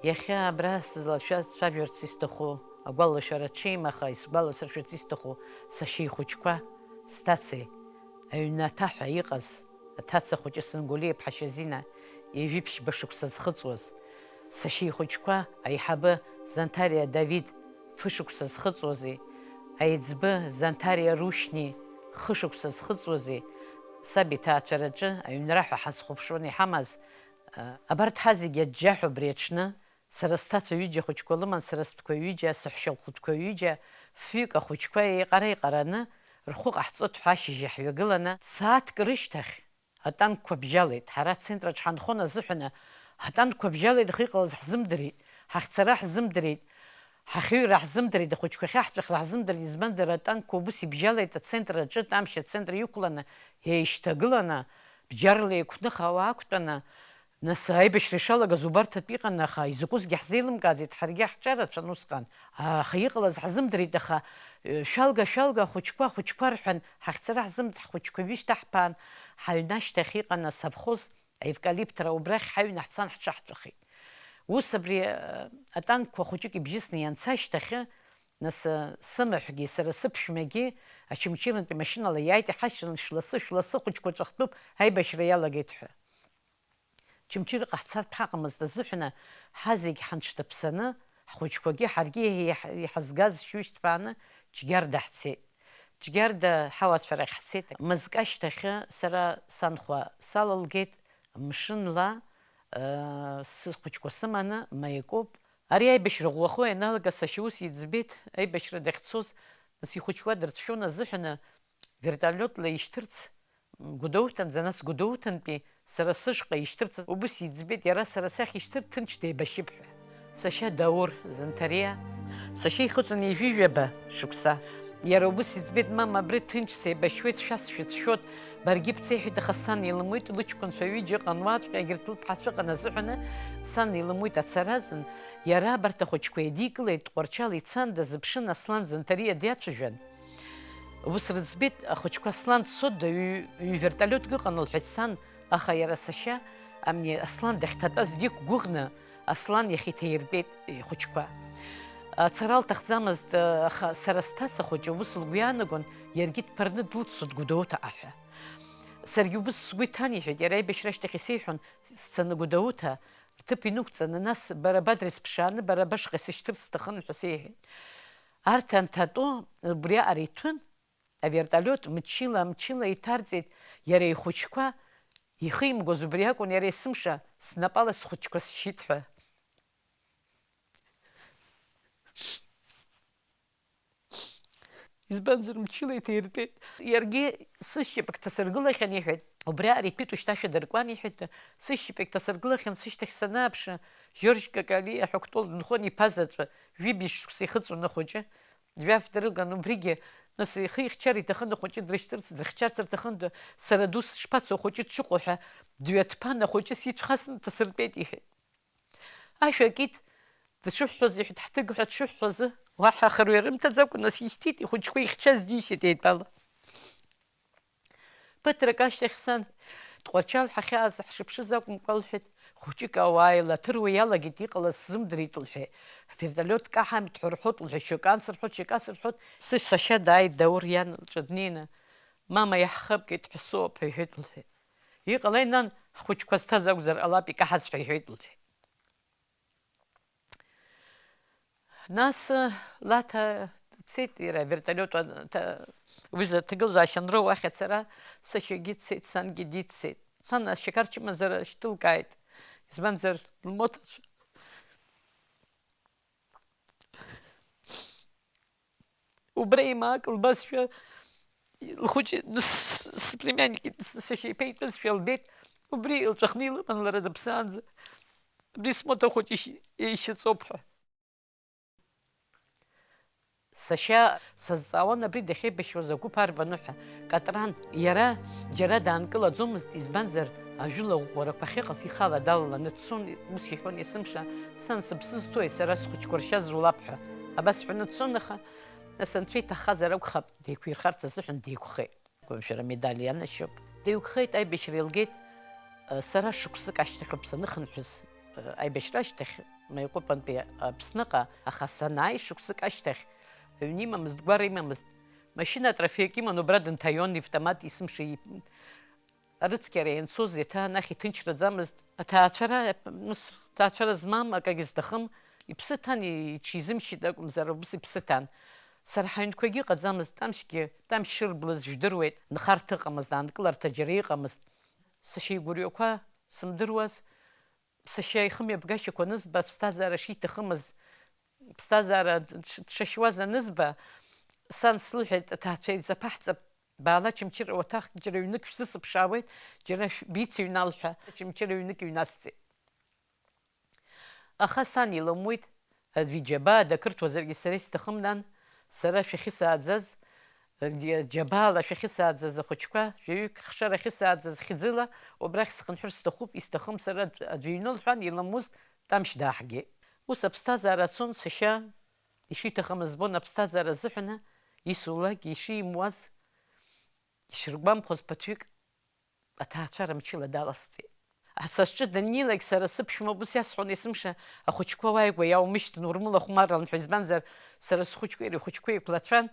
Иахьа абра сызлацәажәарц исҭаху, агәалашәара ҽеим, аха исгәаласыршәарц исҭаху сашьа ихәыҷқәа, сҭацеи, аҩны аҭаҳәа иҟаз аҭаца хәыҷы Сангәлиа-иԥҳа Шьазина, ҩажәи ԥшьба шықәса зхыҵуаз, сашьа ихәыҷқәа, аиҳабы Занҭариа Давид, фышықәса зхыҵуази, аиҵбы Занҭариа Рушьни, хышықәса зхыҵуази, саб иҭаацәараҿы аҩнраҳәа ҳазхәаԥшуан иҳамаз, абарҭ ҳазегьы аџьџьаҳәа убри аҽны, сара сҭацәа ҩыџьа ахәыҷқәа лыман, сара стәқәа ҩыџьа, саҳәшьа лхәыҷқәа ҩыџьа, фҩык ахәыҷқәа еиҟара-еиҟараны, рхәы ҟаҳҵоит ҳәа ашьыжь иаҳҩагыланы, сааҭк рышьҭахь атанкқәа бжьалеит. Ҳара ацентрраҿ ҳанхон азыҳәаны, атанкқәа бжьалеит, аха иҟалаз ҳзымдырит, ҳахьцара ҳзымдырит, ҳахьыҩра ҳзымдырит, ахәыҷқәа ахьаҳҵәахра ҳзымдырит, избанзар, атанкқәа убыс ибжьалеит ацентрраҿы, Тамшь ацентр иқәланы, еишьҭагыланы, бџьарла еиқәных ауаа ақәтәаны, Нас аибашьра ишалагаз убарҭатәы иҟан, аха изакәызгьы ҳзеилымкааӡеит, ҳаргьы ҳҿарацәан усҟан. Аха иҟалаз ҳзымдырит, аха, э, шәалга, шәалга, ахәыҷқәа, ахәыҷқәа рҳәан, ҳахьцара ҳзымдырит, ҳхәыҷқәа ҩышьҭаҳԥаан, ҳаҩны ашьҭахь иҟан асовхоз, аевкалиптра, убрахь ҳаҩны ҳцан ҳҽаҳҵәахит. Ус абри, э, атанкқәа хәыҷык ибжьысны ианца ашьҭахьы, нас, э, сымаҳәгьы, сара сыԥшәмагьы Очамчырантәи машьынала иааит, иҳашьҭан, шәласы, шәласы, ахәыҷқәа ҵәахтәуп, аибашьра иалагеит ҳәа. Чымчырҟа ҳцартә ҳаҟамызт азыҳәаны, ҳазегь ҳанҽҭаԥсаны, ҳхәыҷқәагьы ҳаргьы иаҳ-, иаҳ-, иҳазгаз шьыжь ҭбааны Џьгьарда ҳцеит. Џьгьарда ҳауацәа рахь ҳцеит. Мызкы ашьҭахьы сара санхәа салылгеит, мшынла, ыы, схәыҷқәа сыманы, Маиакоуп. Ари аибашьра ӷәӷәахо ианалага, сашьа ус иӡбеит, аибашьра дахьцоз, нас ихәыҷқәа дырцәшәон азыҳәаны, вертолиотла ишьҭырц, Гәдоуҭанӡа, нас Гәдоуҭантәи сара сышҟа ишьҭырц убыс иӡбеит, иара сара сахь ишьҭырц ҭынч деибашьып ҳәа. Сашьа Даур Занҭариа. Сашьа ихыҵын ҩажәи жәаба шықәса. Иара убыс иӡбеит, мама, абри ҭынч сеибашьуеит, шәа сшәыцәшәоит, баргьы бцеи ҳәеит, аха сан илымуит, лыҷкәынцәа ҩыџьа ыҟан уаҵәҟьа, егьырҭ лыԥҳацәа ыҟан азыҳәаны, сан илымуит ацаразын, иара абарҭ ахәыҷқәа еидикылеит, Тҟәарчал ицан, дазыԥшын, Аслан Занҭариа диацәажәан. Ус рыӡбеит, ахәыҷқәа Аслан дцоит, ҩ-, ҩ-вертолиотк ыҟан, лҳәеит сан, аха иара сашьа, амни Аслан дахьҭатәаз диқәгәыӷны, Аслан иахь иҭаиртәеит ихәыҷқәа. Ацара лҭахӡамызт, аха сара сҭаца хәыҷы ус лгәы иаанагон, иаргьы дԥырны длыццот Гәдоуҭаҟа ҳәа. Саргьы убыс сгәы иҭан, иҳәеит, иара аибашьра ашьҭахь исеиҳәон, сцаны Гәдоуҭа, рҭыԥ инықәҵаны, нас бара бадрес ԥшааны, бара башҟа исышьҭырц сҭахын ҳәа сеиҳәеит. Арҭ анҭатәо, убриаҟара иҭәын, авертолиот мчыла-мчыла иҭарҵеит, иара ихәыҷқәа ихимгоз убри акәын, иара есымша снапала схәыҷқәа сшьит ҳәа. Избанзар, мчыла иҭаиртәеит. Иаргьы сышьапык ҭасыргылахьан, иҳәеит. Убри аара итәит, ушьҭа шәадыркуан, иҳәеит. Сышьапык ҭасыргылахьан, сышьҭахь санааԥшы, Жьоржь Какали аҳәақәтәыл дынхон, иԥа заҵәы, жәибжь шықәса ихыҵуан ахәыҷы. Жәаф дрылган, убригьы, нас, ихы ихьчар иҭахын, ахәыҷы дрышьҭырц, дрыхьчарц рҭахын, д-, сара дус шԥацо, ахәыҷы дшыҟоу ҳәа, дҩаҭԥан, ахәыҷы сицәхасны дҭасыртәеит, иҳәеит. Ашә акит, дшыҳәҳәоз, иҳәеит, ҳҭыгҳәа дшыҳәҳәоз, уаҳа ахырҩа рымҭаӡакәа, нас, ишьҭит, ихәыҷқәа ихьчаз џьишьеит еидтәала. Ԥыҭрак ашьҭахь сан, Тҟәарчал ҳахьааз ҳшыԥшыз акәымкәа, лҳәеит, хәыҷык ауаа еилаҭыруа иалагеит, иҟалаз сзымдырит, лҳәеит. Аверталиот каҳамит ҳәа рҳәот, лҳәеит, шьоук ансырҳәот, шьоук асырҳәот, сышьҭахьшәа дааит Даур иан лҿы днеины, мама, иаҳхыбгеит ҳәа соуп ҳәа иҳәеит, лҳәеит. Иҟалеи, нан, ҳхәыҷқәа зҭаз акәзар ҟалап, икаҳаз ҳәа иҳәеит, лҳәеит. Нас, э, Лаҭа дцеит, иара аверталиот ан-, ҭа-, уи зы ҭагылазаашьа анроуа уахь ацара, сашьагьы дцеит, сангьы диццеит. Сан ашьақар чымазара шьҭылкааит, избанзар, лмоҭацәа. Убра имаак лбазшәа, лхәыҷы, с-, сплемянник, с-, сашьа иԥа итәызшәа лбеит, убри илҵәахны илыман лара дыԥсаанӡа. Абри смоҭа хәыҷ ишь-, ишьаҵоуп ҳәа. Сашьа сазҵаауан абри дахьеибашьуаз агәыԥ арбану ҳәа. Катран, иара џьара даанкылаӡомызт, избанзар, ажәыла ӷәӷәарақәа ахьыҟаз ихала далаланы дцон, ус иҳәон есымша, сан сыԥсы зҭои, сара схәыҷқәа ршьа зулап ҳәа. Абас ҳәаны дцон, аха, нас анцәа иҭаххазар акәхап, деиқәирхарц азыҳәан деиқәхеит. Гәымшәара медаль ианашьоуп. Деиқәхеит, аибашьра илгеит, сара шықәсык ашьҭахьоуп саныхынҳәыз, аибашьра ашьҭахь Маиҟәыпантәи Аԥсныҟа, аха санааи шықәсык ашьҭахь, аҩны имамызт, гәара имамызт, машьына атрофеик иман, убра дынҭаион, ивтомат есымша ип-, арыцқьара ианцоз, еиҭа анахь иҭынчраӡамызт. Аҭаацәара, ус, ҭаацәара змам акагьы зҭахым, иԥсы ҭан, иҽизымшьит акәымзар, убыс иԥсы ҭан. Сара ҳаҩнқәагьы ыҟаӡамызт, Тамшьгьы, Тамшь шырблыз жәдыруеит, нхарҭа ыҟамызт, аанкыларҭа џьара иҟамызт. Сашьа игәырҩақәа сымдыруаз, сашьа ихымҩаԥгашьақәа анызба, аԥсҭазаара шиҭахымыз, аԥсҭазаара дш-, дшашьуаз анызба, сан слыҳәеит, аҭаацәа еиҵаԥаҳҵап, баала Очамчыра уаҭахк, џьара ҩнык шәзысыԥшаауеит, џьара шә-, бицыҩнал ҳәа, Очамчыра ҩнык иҩнасҵеит. Аха сан илымуит, аӡәы иџьабаа дакырҭәуазаргьы сара исҭахым, нан, сара шәахьысааӡаз, џьабаала шәахьысааӡаз ахәыҷқәа, жәаҩык хшара ахьысааӡаз хьӡыла, убрахь схынҳәыр сҭахуп, исҭахым сара аӡә-, аӡәы иҩны, лҳәан, илымуз Тамшь дааҳгеит. Ус аԥсҭазаара цон, сашьа ишиҭахым збон, аԥсҭазаара азыҳәаны исулакгьы ишимуаз, ишыргәамԥхоз ԥыҭҩык аҭаацәара мчыла даласҵеит. Са сҿы даннеилак, сара сыԥшәма убыс иасҳәон есымша, ахәыҷқәа уааигәа иаумышьҭын, урмылахәмарлан ҳәа, избанзар, сара схәыҷқәеи иареи ихәыҷқәеи еиқәлацәан,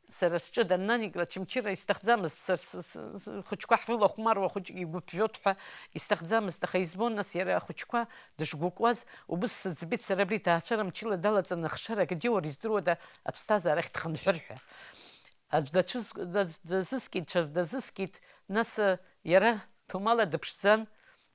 сара сҿы даннанеилак, Очамчыра исҭахӡамызт, са, с-, с-, с-, хәыҷқәа ҳрылахәмаруа, ахәыҷ игәыԥжәоит ҳәа исҭахӡамызт, аха избон, нас, иара ахәыҷқәа дышгәыкуаз, убыс сыӡбеит сара абри аҭаацәара мчыла далаҵаны ахшара акы диур издыруада аԥсҭазаарахь дхынҳәыр ҳәа. Аӡә дацәыз-, дац-, дазыскит, ҽаӡә дазыскит, нас, э, иара ҭоумала дыԥшӡан,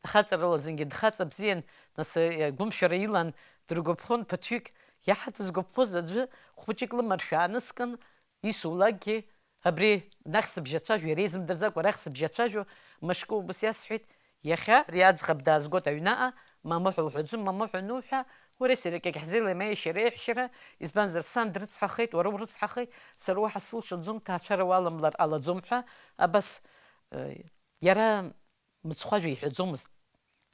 ахаҵарала зынгьы дхаҵа бзиан, нас, э, гәымшәара илан, дыргәаԥхон ԥыҭҩык, иаҳа дызгәаԥхоз аӡәы хәыҷык лымаршәа ааныскын, исулакгьы, абри нахь сыбжьацәажәо, иара изымдырӡакәа арахь сыбжьацәажәо, мышкы убыс иасҳәеит, иахьа ари аӡӷаб даазгоит аҩнаҟа, мамоу ҳәа лҳәаӡом, мамоу ҳәа ануҳәа, уареи сареи акгьы ҳзеилеимеи иашьа иара иаҳәшьара, избанзар, сан дрыцҳахеит, уара урыцҳахеит, сара уаҳа сылшаӡом, ҭаацәара уаламлар ҟалаӡом ҳәа, абас, э, иара мыцхәажәа иҳәаӡомызт.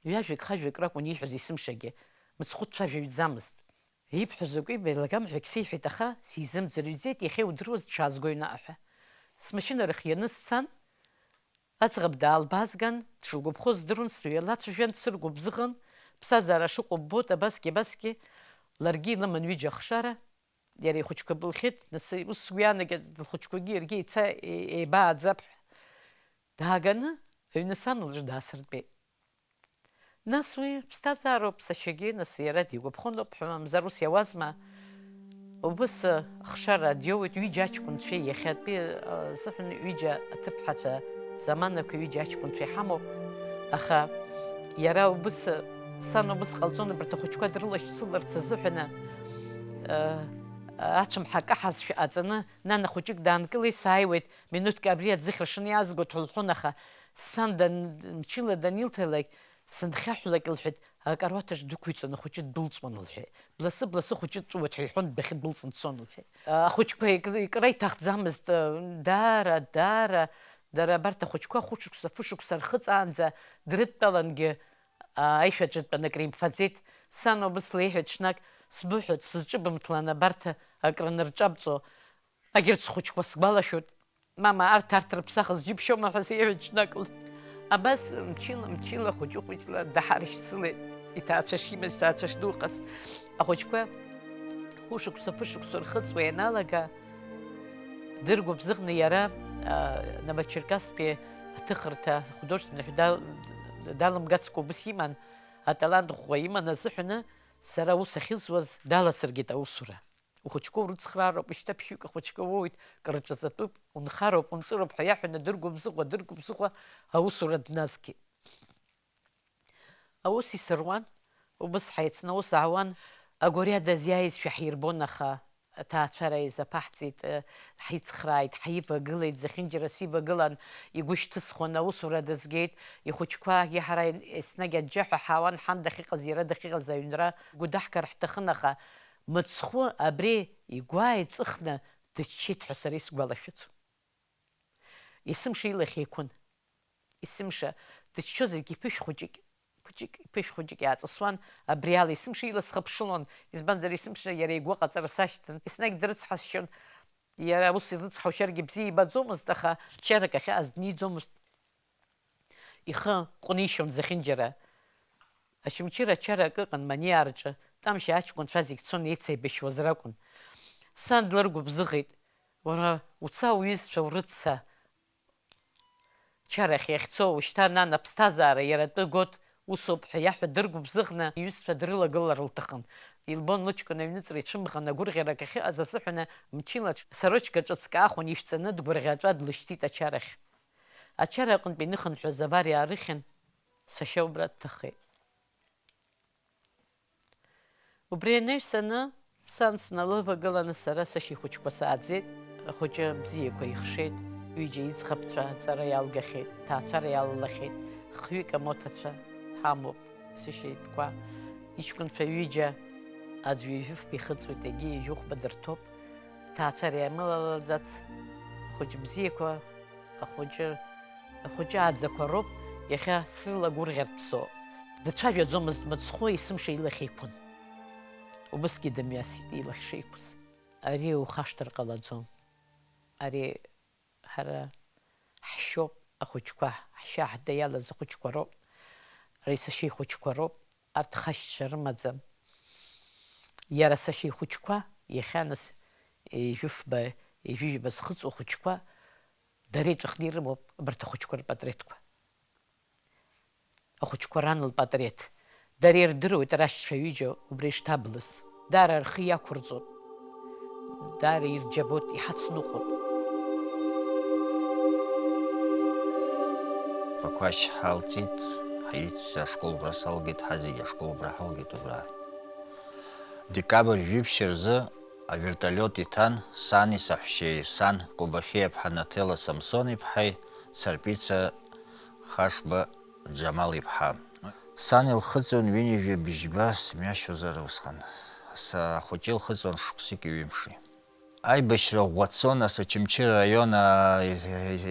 Ҩажәак-хажәак ракәын ииҳәоз есымшагьы, мыцхәы дцәажәаҩӡамызт. Ибҳәо закәи, беилагам ҳәагь сеиҳәеит, аха сизымӡырҩӡеит, иахьа иудыруаз дшаазго аҩнаҟа ҳәа. Смашьына рыхианы сцан, аӡӷаб даалбаазган, дшылгәаԥхоз здыруан, сҩалацәажәан, дсыргәыбзыӷын, ԥсҭазаара шыҟоу ббоит, абасгьы, абасгьы, ларгьы илыман ҩыџьа ахшара, иара ихәыҷқәа былхьеит, нас ус сгәы иаанагеит, лхәыҷқәагьы иаргьы еица-, е-, еибааӡап ҳәа. Дааганы, аҩны сан лҿы даасыртәеит. Нас уи ԥсҭазаароуп, сашьагьы, нас иара дигәаԥхоноуп ҳәа, мамзар ус иауазма? Убыс, э, хшара диоуеит, ҩыџьа аҷкәынцәеи иахьатәи, э, азыҳәан ҩыџьа аҭыԥҳацәа заманақәа ҩыџьа аҷкәынцәа иҳамоуп. Аха иара убыс, э, сан убыс ҟалҵон, абарҭ ахәыҷқәа дрылашьцыларц азыҳәаны, э, Ацәымҳа каҳазшәа ҟаҵаны, нана хәыҷык даанкылеит, сааиуеит, минуҭк абри аӡыхь ршаны иаазгоит ҳәа лҳәон, аха сан дан-, мчыла данилҭалак, санхьаҳәлак, лҳәеит, акаруаҭаҿ дәықәиҵон, ахәыҷы ддәылҵуан, лҳәеит. Бласы, бласы, ахәыҷы дҵәуоит ҳәа иҳәон, дахьдәылҵны дцон, лҳәеит. Ахәыҷқәа ик-, икра иҭахӡамызт, даара, даара, дара абарҭ ахәыҷқәа хәышықәса, фышықәса рхыҵаанӡа дрыдтәалангьы, аишәаҿы дтәаны акры имфаӡеит. Сан убыс леиҳәеит ҽнак, сбыҳәоит, сызҿыбымҭлан абарҭ акры анырҿабҵо, агьырҭ схәыҷқәа сгәалашәоит. Мама, арҭ, арҭ рыԥсахыз џьыбшьома ҳәа сеиҳәеит ҽнак. Абас мчыла, мчыла, хәыҷы-хәыҷла даҳарышьцылеит, иҭаацәа шимаз, иҭаацәа шдухаз. Ахәыҷқәа хәышықәса, фышықәса рхыҵуа ианалага, дыргәыбзыӷны иара, а, Новочеркасктәи аҭыхырҭа художественный ҳәа дал-, далымгацкәа убыс иман, аталант ӷәӷәа иман азыҳәаны, сара аус ахьызуаз даласыргеит аусура. Ухәыҷқәа урыцхраароуп, ишьҭа ԥшьҩык ахәыҷқәа уоуит, крыҿаҵатәуп, унхароуп, унҵыроуп ҳәа иаҳәаны дыргәыбзыӷуа, дыргәыбзыӷуа аусура дназгеит. Аус исыруан, убыс ҳаицны аус аауан, агәариада зиааизшәа ҳирбон, аха аҭаацәара изаԥаҳҵеит, ҳицхрааит, ҳивагылеит, зехьынџьара сивагылан, игәы шьҭысхуан, аусура дазгеит, ихәыҷқәагьы ҳара еснагь аџьџьаҳәа ҳаауан, ҳан дахьыҟаз, иара дахьыҟаз аҩнра гәы даҳгар ҳҭахын, аха мыцхәы абри игәы ааиҵыхны дыччеит ҳәа сара исгәалашәаӡом. Есымша илахь еиқәын. Есымша дыччозаргьы иԥышә хәыҷык, хәыҷык, иԥышә хәыҷык иааҵысуан, абри ала есымша ила схыԥшылон, избанзар, есымша иара игәы аҟаҵара сашьҭан, еснагь дрыцҳасшьон, иара ус ирыцҳаушьаргьы бзиа ибаӡомызт, аха чарак ахьааз дниӡомызт. Ихы ҟәнишьон зехьынџьара. Очамчыра ачара акы ыҟан Маниаа рҿы, Тамшьа аҷкәынцәа зегь цон еицеибашьуаз ракәын. Сан длыргәыбзыӷит, уара уца уҩызцәа урыцца. Чарахь иахьцо, ушьҭа нан аԥсҭазаара иара атәы гот, усоуп ҳәа иаҳәа дыргәыбзыӷны иҩызцәа дрылагылар лҭахын. Илбон лыҷкәын аҩныҵра ицәымӷын агәырӷьарак ахьыҟаз азыҳәаны мчыла сарочка ҿыцк аахәан ишәҵаны дгәырӷьаҵәа длышьҭит ачарахь. Ачара аҟынтә иныхынҳәыз авариа аарыхьын, сашьа убра дҭахеит. Убри анаҩсаны, сан сналывагыланы сара сашьа ихәыҷқәа сааӡеит. Ахәыҷы бзиақәа ихшеит, ҩыџьа иӡӷабцәа аҵара иалгахьеит, ҭаацәара иалалахьеит, хҩык амоҭацәа ҳамоуп, сышьа итәқәа, иҷкәынцәа ҩыџьа аӡәы ҩажәифба ихыҵуеит, егьи ҩажәихәба дырҭоуп, ҭаацәара иамылалаӡац, ахәыҷ бзиақәа, ахәыҷы, ахәыҷы ааӡақәа роуп иахьа срылагәырӷьартә соуп. Дцәажәаӡомызт мыцхәы, есымша илахь еиқәын. Убысгьы дымҩасит илахь шеиқәыз. Ари ухашҭыр ҟалаӡом. Ари ҳара ҳшьоуп, ахәыҷқәа, ҳшьа ҳда иалаз ахәыҷқәа роуп. Ари сашьа ихәыҷқәа роуп. Арҭ хашьцәа рымаӡам. Иара сашьа ихәыҷқәа, иахьа нас ижәыфба, ижәижәба зхыҵуа хәыҷқәа, дара иҵәахны ирымоуп абарҭ ахәыҷқәа рпатреҭқәа. Ахәыҷқәа ран лпатреҭ. Дара ирдыруеит рашьцәа ҩыџьа убра ишҭаблыз. Даара рхы иақәырҵоит. Даара ирџьабоит, иҳацныҟәоит. Ԥақәашь ҳалҵит, ҳиццо ашкол убра салгеит, ҳазегьы ашкол убра ҳалгеит убра. Декабрь жәиԥшь рзы авертолиот иҭан сани саҳәшьеи, сан Кобахьиаԥҳа Наҭела Самсон-иԥҳаи Царпица Хашба Џьамал-иԥҳа. Сан илхыҵуан ҩынҩажәи бжьба, сымҩашьозар усҟан. Са ахәыҷы илхыҵуан шықәсыки ҩымши. Аибашьра ӷәӷәа цон, ас Очамчыра араион, аа,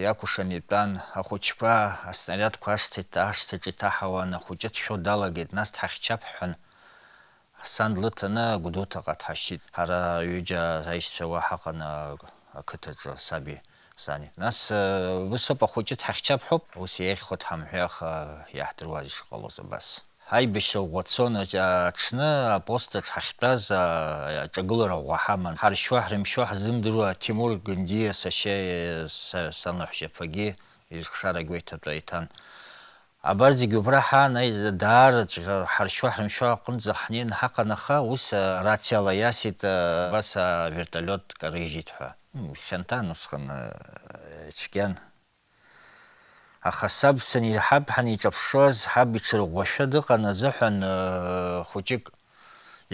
иакәшан итәан. Ахәыҷқәа аснариадқәа ашҭа, ашҭаҿы иҭаҳауан, ахәыҷы дшәо далагеит, нас дҳахьчап ҳҳәан, сан длыҭаны Гәдоуҭаҟа дҳашьҭит. Ҳара ҩыџьа аишьцәа уа ҳаҟан, а-, ақыҭаҿы, саби сани. Нас, э, ус ауп, ахәыҷы дҳахьчап ҳәоуп, ус иеиӷьхоит ҳамҳәеи, аха иаҳдыруаз ишыҟалоз абас. Аибашьра ӷәӷәа цон, ач-, аҽны апост аҿ ҳахьтәаз, а-, аҿагылара ӷәӷәа ҳаман. Ҳаршьуа-ҳрымшьуа ҳзымдыруа, Ҭемур Гындиа сашьа, са-, санлаҳәшьаԥагьы изхшара гәеиҭатәы иҭан. Абарҭ зегьы убра ҳаан, аи-, даараҵәҟьа ҳаршьуа-ҳрымшьуа аҟынӡа ҳнеины ҳаҟан, аха ус, а, рациала иасит, а, абас авертолиот карыжьит ҳәа. М, хьанҭан усҟан, а, цәгьан. Аха саб сани-, ҳаб ҳаниҿаԥшуаз, ҳаб иҽырӷәӷәашәа дыҟан азыҳәан, ыы, хәыҷык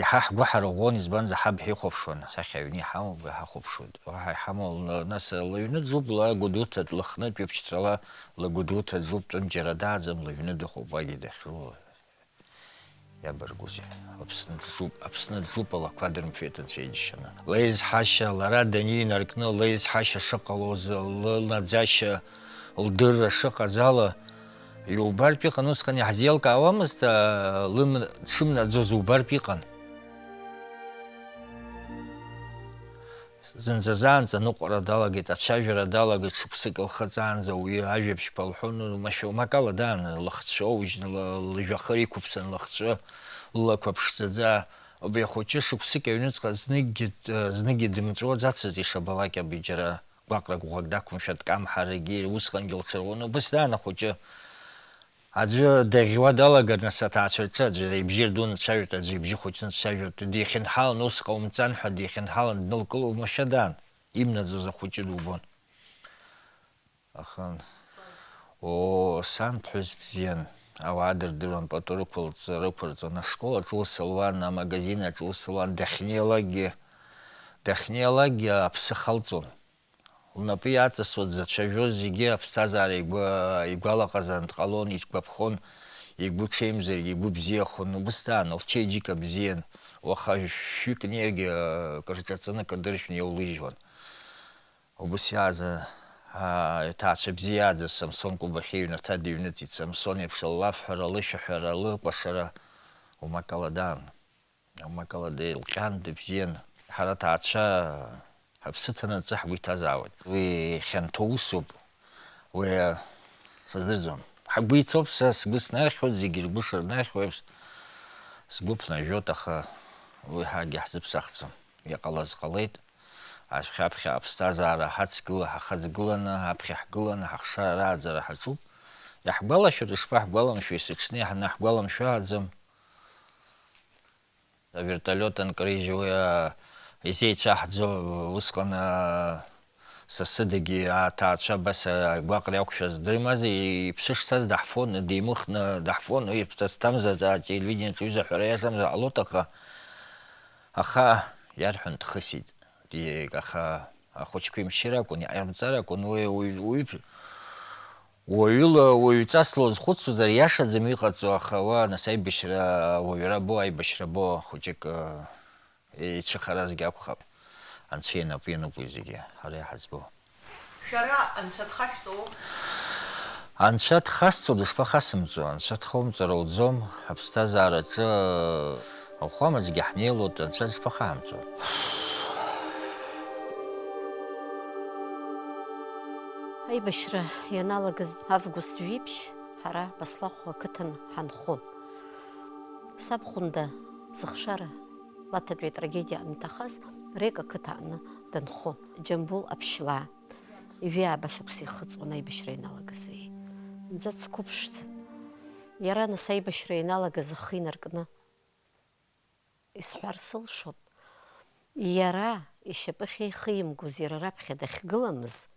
Иаҳа ҳгәы ҳарӷәӷәон, избанзар, ҳаб ҳихәаԥшуан, асахьа аҩны иҳамоуп, иҳахәаԥшуан. Уаҳа иҳамоу, ла-, нас лыҩны ӡуп, ла Гәдоуҭатә, Лыхнытә ҩаԥшьҭрала, ла Гәдоуҭа ӡуп, тәым џьара дааӡам, лыҩны дыҟоуп, уагьы дахьжу. Иабаргәузеи? Аԥсны ӡуп, Аԥсны ӡуп, алақәа дырмфеит Анцәа иџьшьаны. Леизҳашьа, лара данинаркны, леизҳашьа шыҟалоз, лынаӡашьа, лдырра шыҟаз ала, иубартә иҟан, усҟан иаҳзеилкаауамызт, аа, лым-, дшымнаӡоз убартә иҟан. Зынӡазаанӡа аныҟәара далагеит, ацәажәара далагеит, шықәсык илхыҵаанӡа уи ажәабжьқәа лҳәон, машәа умакала даан, лыхцәы оужьны, ла-, лыжәҩахыр иқәыԥсан лыхцәы, лылақәа ԥшӡаӡа. Убри ахәыҷы шықәсык аҩныҵҟа зныкгьы д-, зныкгьы дымҵәуаӡацызт, ишабалак абиџьара гәаҟрак ӷәӷәак дақәымшәа дкамҳарагьы, усҟангьы лҽырӷәӷәон, убыс даан ахәыҷы. Аӡәы даӷьуа далагар, нас аҭаацәа рҿы аӡәы ибжьы рдуны дцәажәоит, аӡәы ибжьы хәыҷны дцәажәоит, дихьынҳалан, ус ҟаумҵан ҳәа дихьынҳалан днылкыло, уамашәа даан, имнаӡоз ахәыҷы дубон. Аха, оо, сан ԥҳәыс бзиан, ауаа дырдыруан, пату рықәылҵ-, рықәырҵон, ашкол аҿы ус луан, амагазин аҿы ус луан, дахьнеилакгьы, дахьнеилакгьы аԥсы халҵон. Лнапы иаҵасуа дзацәажәоз зегьы аԥсҭазаара игәы, игәалаҟазаан дҟалон, игәаԥхон, игәы ҽеимзаргьы игәы бзиахон, убысҭаан лчеиџьыка бзиан, уаха шәҩык неиргьы, кырҿаҵаны кыдыршәны иаулыжьуан. Убыс иааза, аа, иҭаацәа бзиа иааӡаз Самсон Кәыбахьы иҩнаҭа дыҩныҵит, Самсон еиԥш ллафҳәара, лышәаҳәара, лыкәашара, умакала даан. Умакала деилҟьан, дыбзиан. Ҳара аҭаацәа ҳаԥсы ҭанаҵы ҳгәы иҭазаауеит. Уи хьанҭоу усуп. Уи, сыздырӡом. Ҳгәы иҭоуп, са сгәы снархьуеит, зегьы ргәы шырнархьуа еиԥш, сгәы ԥнажәоит, аха уи ҳагьы ҳзыԥсахӡом. Иҟалаз ҟалеит. Ашәхьаԥхьа аԥсҭазаара ҳацгыла, ҳахаҵгыланы, аԥхьа ҳгыланы, ҳахшара рааӡара ҳаҿуп. Иаҳгәалашәоит, ишԥаҳгәаламшәеи, сыҽны иаҳнаҳгәаламшәаӡам. Аверталиот анкрыжьуа изеицәаҳӡо усҟан, а, са сыдагьы аҭаацәа абас агәаҟра иақәшәаз дрымаз, иԥсы шцаз даҳфон, деимыхны даҳфон, уи ԥсҭазҭамзар, ателевидениеҿ ҩыза ҳәара иашамзар ҟалоит, аха, аха иарҳәон дхысит. Ди-, аха ахәыҷқәа имшьыр акәын, иҟарымҵар акәын, уи, уи, уи, Уаҩыла, уаҩҵас лузхәыцуазар, иашаӡам иҟаҵо, аха уа, нас, аибашьра, ауаҩра бо, аибашьра бо, хәыҷык, э, ицәыхаразгьы акәхап. Анцәа инапы иануп уи зегьы, ҳара иҳаӡбо. Шәара Анцәа дхашәҵоу? Анцәа дхасҵо, дышԥахасымҵо? Анцәа дхоумҵар ауӡом, аԥсҭазаараҿы ахәамаҿгьы ҳнеилоит, Анцәа дышԥахаҳамҵо? Аибашьра ианалагаз август жәиԥшь ҳара Баслахәы ақыҭан ҳанхон. Саб Хәында зыхшара лаҭатәи атрагедиа анҭахаз Река ақыҭа аҟны данхон. Џьамбул Аԥшьлаа ҩажәи ааба шықәса ихыҵуан аибашьра ианалагаз. Зынӡа дсықәыԥшӡан. Иара нас аибашьра ианалагаз ахы инаркны исҳәар сылшон, иара ишьапы ахьеихимгоз, иара раԥхьа дахьгыламыз,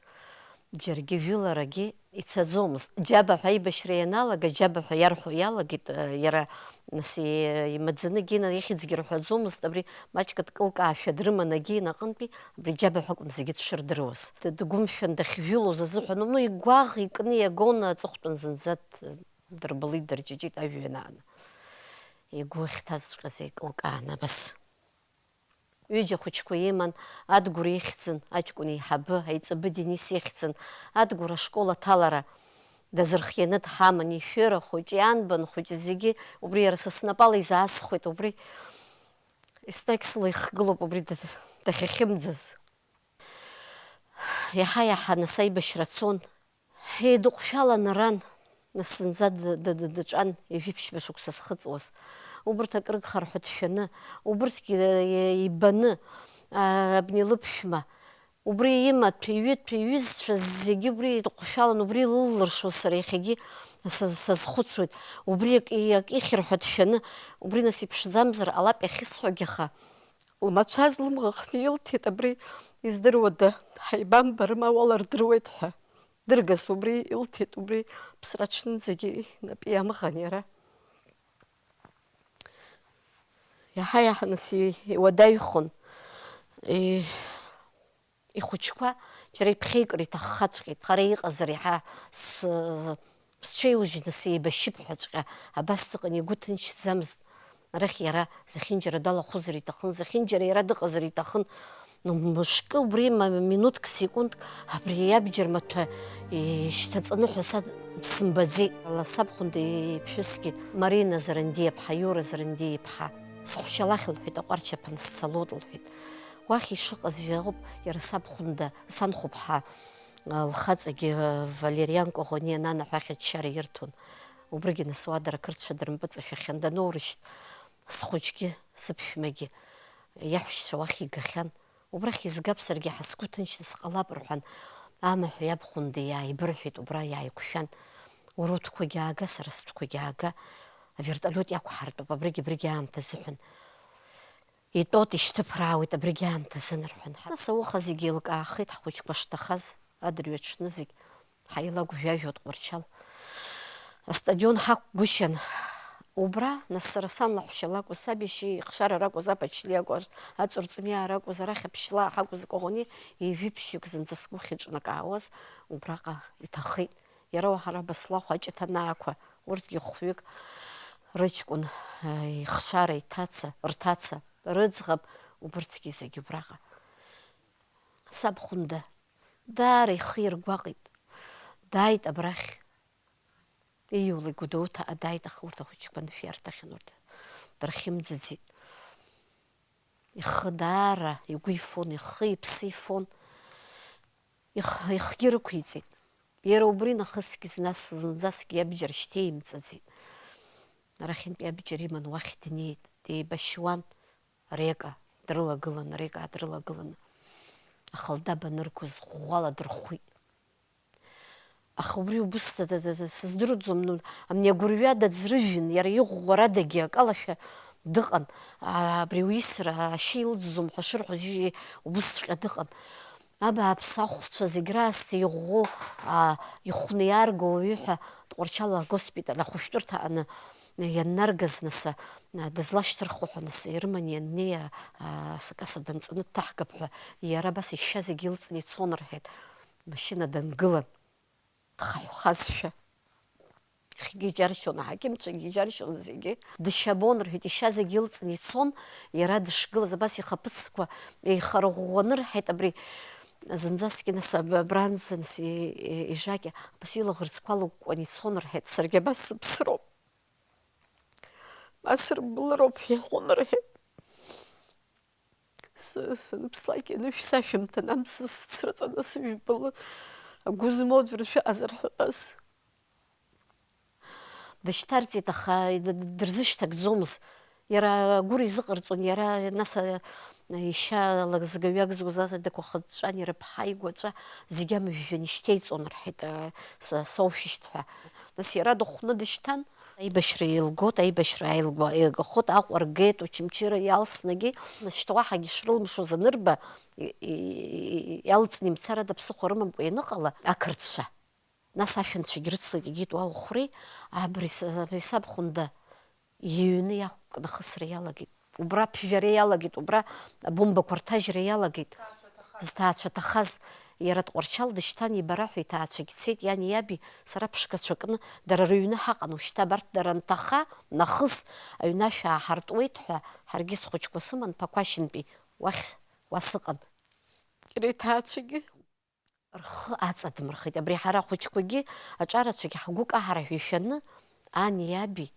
џьаргьы жәыларагьы ицаӡомызт. Џьабаҳәа аибашьра ианалага, џьабаҳәа иарҳәо иалагеит, э, иара, нас, и-, имаӡаныгьы ина-, ихьӡгьы рҳәаӡомызт, абри маҷк дкылкаашәа дрыман агьи наҟынтәи, абри џьабаҳәа акәын зегьы дшырдыруаз. Д-, дгәымшәан дахьжәылоз азыҳәан, ну, игәаӷ икны иагон аҵыхәтәан зынӡа д-, Дырбылит, дырҷыҷит ажәҩан ааны. Игәы ахьҭазҵәҟьаз еикылкаан абас. Ҩыџьа хәыҷқәа иман, Адгәыр ихьӡын, аҷкәын еиҳабы, Аиҵбы Денис ихьӡын, Адгәыр ашкол аҭалара дазырхианы дҳаман, ишәыра хәыҷ, ианбан хәыҷ, зегьы убри иара са снапала изаасхәеит, убри еснагь сыла ихгылоуп, убри дахьахьымӡаз. Иаҳа-иаҳа нас аибашьра цон. Ҳеидыҟәшәалан аран, нас зынӡа д-, д-, д-, дҿан, ҩажәи ԥшьба шықәса зхыҵуаз. Убырҭ акрыгхар ҳәа дшәаны, убырҭгьы, э, ибаны, а, абни лыԥшәма, убри имаҭәа, иҩытәи иҩызцәа зегьы убри еидыҟәшәалан, убри илыллыршоз сара иахьагьы са-, сазхәыцуеит. Убри ак, ак ихьыр ҳәа дшәаны, убри нас иԥшӡамзар ҟалап иахьысҳәогьы, аха лмацәаз лымӷаҟны илҭеит, абри издыруада, ҳаибамбарым, ауала рдыруеит ҳәа. Дыргаз убри илҭеит, убри ԥсра аҽнынӡагьы инапы иамӷан иара. Иаҳа-иаҳа нас и-, иуадаҩхон. И-, ихәыҷқәа џьара иԥхьеикыр иҭаххаҵәҟьеит. Хара иҟазар иаҳа с-, сҽеиужьны сеибашьып ҳәаҵәҟьа абас дыҟан, игәы ҭынчӡамызт. Арахь иара зехьынџьара далахәызар иҭахын, зехьынџьара иара дыҟазар иҭахын. Мышкы убри ма-, минуҭк, секундк абри иабџьар маҭәа ишьҭаҵаны ҳәа са дсымбаӡеит. Ла сабхәында иԥҳәысгьы, Марина Зарандиаԥҳа, Иура Зарандиаԥҳа, саҳәшьа лахь лҳәеит, аҟәарчаԥан сцалоит лҳәеит. Уахь ишыҟаз иҟоуп иара сабхәында, санхәыԥҳа, лхаҵагьы, Валериан Коӷониа нана ҳәа ахьчара ирҭон. Убригьы нас уа дара ақырҭцәа дырмпыҵашәахьан, даноурышьҭ, схәыҷгьы, сыԥшәмагьы иаҳәшьцәа уахь игахьан. Убрахь изгап, саргьы ҳа сгәы ҭынчны сҟалап, рҳәан, амаҳә иабхәында иааибырҳәеит, убра иааиқәшәан. Урҭқәагьы аага, сара стәқәагьы аага, авертолиот иақәҳартәуп, абригь-абригь аамҭа азыҳәан. Итәоит, ишьҭыԥраауеит, абригь аамҭа азын, рҳәан. Нас ауха зегьы еилкаахеит, ҳхәыҷқәа шҭахаз, адырҩаҽны зегь ҳаилагәжәажәоит Тҟәарчал. Астадион ҳақәгәышьан. Убра, нас, сара сан лаҳәшьа лакәыз, саб иашьа ихшара ракәыз, Аԥачлиа акәыз, Аҵырҵмиаа ракәыз, арахь Аԥшьлаа ҳакәыз, Коӷони ҩажәи ԥшьҩык зынӡа сгәы ахьыҿнакаауаз убраҟа иҭахеит. Иара уаҳа Баслахә аҷыҭанаақәа, урҭгьы хәҩык рыҷкәын, ихшара иҭаца, рҭаца, рыӡӷаб, убырҭгьы зегьы убраҟа. Сабхәында даара ихы иргәаҟит. Дааит абрахь. Ииулеи Гәдоуҭаҟа дааит, аха урҭ ахәыҷқәа анышә иарҭахьан, урҭ дрыхьымӡаӡеит. Ихы даара игәы ифон, ихы иԥсы ифон. Их-, ихгьы рықәиҵеит. Иара убри нахысгьы знас зынӡаск иабџьар шьҭеимҵаӡеит. Арахьынтәи абџьар иман уахь днеит, деибашьуан. Река дрылагылан, Река дрылагыланы, ахалда баныргоз ӷәӷәала дырхәит. Аха убри убыс да, да, да, да, сыздырӡом, ну, амни агәырҩа даӡрыжәын, иара иӷәӷәарадагьы акалашәа дыҟан, а, абри уисра ашьа илӡӡом ҳәа шырҳәоз и-, убысҵәҟьа дыҟан. Абааԥс ахәцәа зегь раасҭа иӷәӷәоу, а, ихәны иаарго ауаҩы ҳәа Тҟәарчал агоспиталь ахәышәтәырҭа аҟны ианнаргаз, нас, а, дызлашьҭырхуа ҳәа, нас ирыман ианнеи, а, а, сакаса данҵаны дҭаҳгап ҳәа, иара абас ишьа зегь илҵны ицон рҳәеит, машьына дангылан, дхаҳәхазшәа. Ихгьы иџьаршьон, аҳақьымцәагьы иџьаршьон зегьы. Дышьабон рҳәеит, ишьа зегь илҵны ицон, иара дышгылаз, абас ихаԥыцқәа еихарӷәӷәаны рҳәеит, абри зынӡаскгьы нас аб-, абранӡа нас и-, и-, ижакьа, абас илаӷырӡқәа лыкәкәан ицон рҳәеит, саргьы абас сыԥсроуп. Ма сырблыроуп ҳәа иҳәон рҳәеит. Сы-, саныԥслакгьы анышә сашәымҭан, амца сыцраҵаны сыжәбала, агәы змоу аӡәыр шәыҟазар ҳәа абас. Дышьҭарҵеит, аха д-, д-, дырзышьҭагӡомызт. Иара агәыр изыҟарҵон, иара нас, а, ишьа лыгзгаҩак зуз азадақәа хыҵәҵәан, ирыԥҳа игәаҵәа зегь амыжәжәан ишьҭеиҵон рҳәеит, а, с-, соушьышьҭ ҳәа. Нас иара дыхәны дышьҭан. Аибашьра еилгоит, аибашьра ааилгәа-, еилгахоит, Аҟәа ргеит, Очамчыра иалсны, егьи, нас шьҭа уаҳагьы шрылымшоз анырба, и-, и-, и-, иалҵны имцарада ԥсыхәа рымамкәа ианыҟала, ақырҭцәа. Нас ашәанцәагьы рыцлеит, егьит уа ухәри, абри с-, абри сабхәында иҩны иақәкны ахысра иалагеит. Убра аԥжәара иалагеит, убра абомбақәа рҭажьра иалагеит. Зҭаацәа ҭахаз, иара Тҟәарчал дышьҭан, ибара ҳәа иҭаацәагь цеит, иани иаби, сара ԥшқацәа кны, дара рыҩны ҳаҟан, ушьҭа абарҭ дара анҭаха, нахыс аҩны ашә ааҳартуеит ҳәа, ҳаргьы схәыҷқәа сыман Ԥақәашьынтәи уахь с-, уа сыҟан. Иара иҭаацәагьы рхы аҵадмырхит. Абри ҳара ахәыҷқәагьы аҿарацәагьы ҳгәы каҳара ҳәа ишәаны, ани иаби,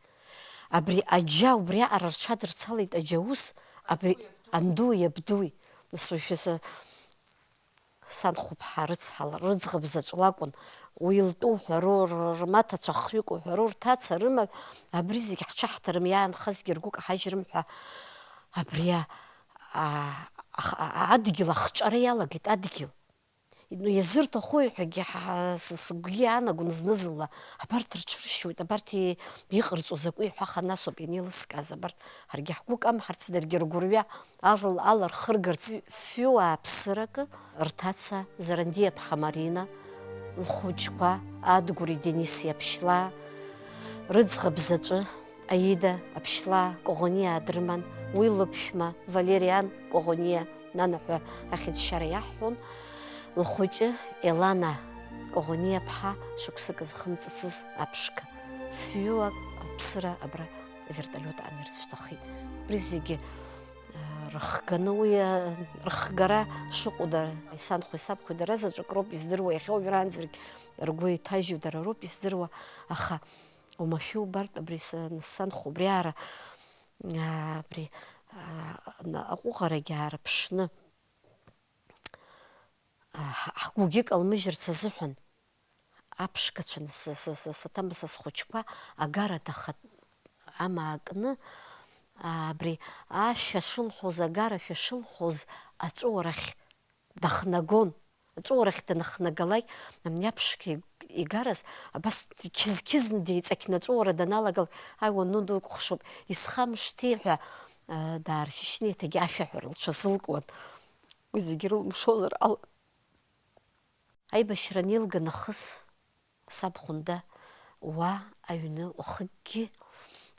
абри аџьа убриаҟара рҽадырцалеит, аџьаус, абри андуи абдуи. Нас уажәы са-, санхәыԥҳа рыцҳа, рыӡӷаб заҵә лакәын, уи лтәы уҳәару, р-, рмаҭацәа хҩык уҳәару, рҭаца, рымаҳә, абри зегь ҳҽаҳҭарым, иаанхазгьы ргәы каҳажьрым ҳәа, абри а-, а-, ах-, а-, адгьыл ахҿара иалагеит, адгьыл. Ну, иазырҭахуи ҳәагьы ҳа-, сы-, сыгәгьы иаанагон зны-зынла, абарҭ рҽыршьуеит, абарҭ и-, иҟарҵо закәи ҳәа ханасоуп ианеилыскааз, абарҭ ҳаргьы ҳгәы камҳарц, даргьы ргәырҩа алал-, алархыргарц. Фҩы уааԥсырак рҭаца Зарандиаԥҳа Марина, лхәыҷқәа Адгәыри Денис иаԥшьлаа, рыӡӷаб заҵәы Аида Аԥшьлаа Коӷониаа дрыман, уи лыԥшәма Валериан Коӷониа, нанаҳәа ахьӡшьара иаҳҳәон, лхәыҷы Елана Коӷониа-ԥҳа шықәсык зхымҵыцыз аԥшқа. Фҩык аԥсыра абра аверталиот аан ирыцәҭахеит. Убри зегьы, а, рыхганы уи, а, рыхгара шыҟоу дара, исанхәеи сабхәеи дара заҵәык роуп издыруа, иахьа уажәраанӡагь ргәы иҭажьу дара роуп издыруа, аха Уамашәа убартә абри са-, санхәа, убри аара, аа, абри, аа, на-, аҟәыӷарагьы аарыԥшны, аа, ҳ-, ҳгәгьы калмыжьырц азыҳәан, аԥшқацәа, са, са, са, саҭамыз са схәыҷқәа агара дахатә амаа кны, аа, абри ашәа шылҳәоз, агара ашәа шылҳәоз аҵәыуарахь дахнагон. Аҵәыуарахь данахнагалак, амни аԥшқа игараз, абас қьыз-қьызны деиҵақьны аҵәыуара даналагалак, аи, уанну дукәыхшоуп, исхамышҭи ҳәа, а, дааршьышьны еиҭагьы ашәаҳәара лҽазылкуан. Уи зегьы рылымшозар ала. Аибашьра анеилга нахыс, саб Хәында уа аҩны уахыкгьы,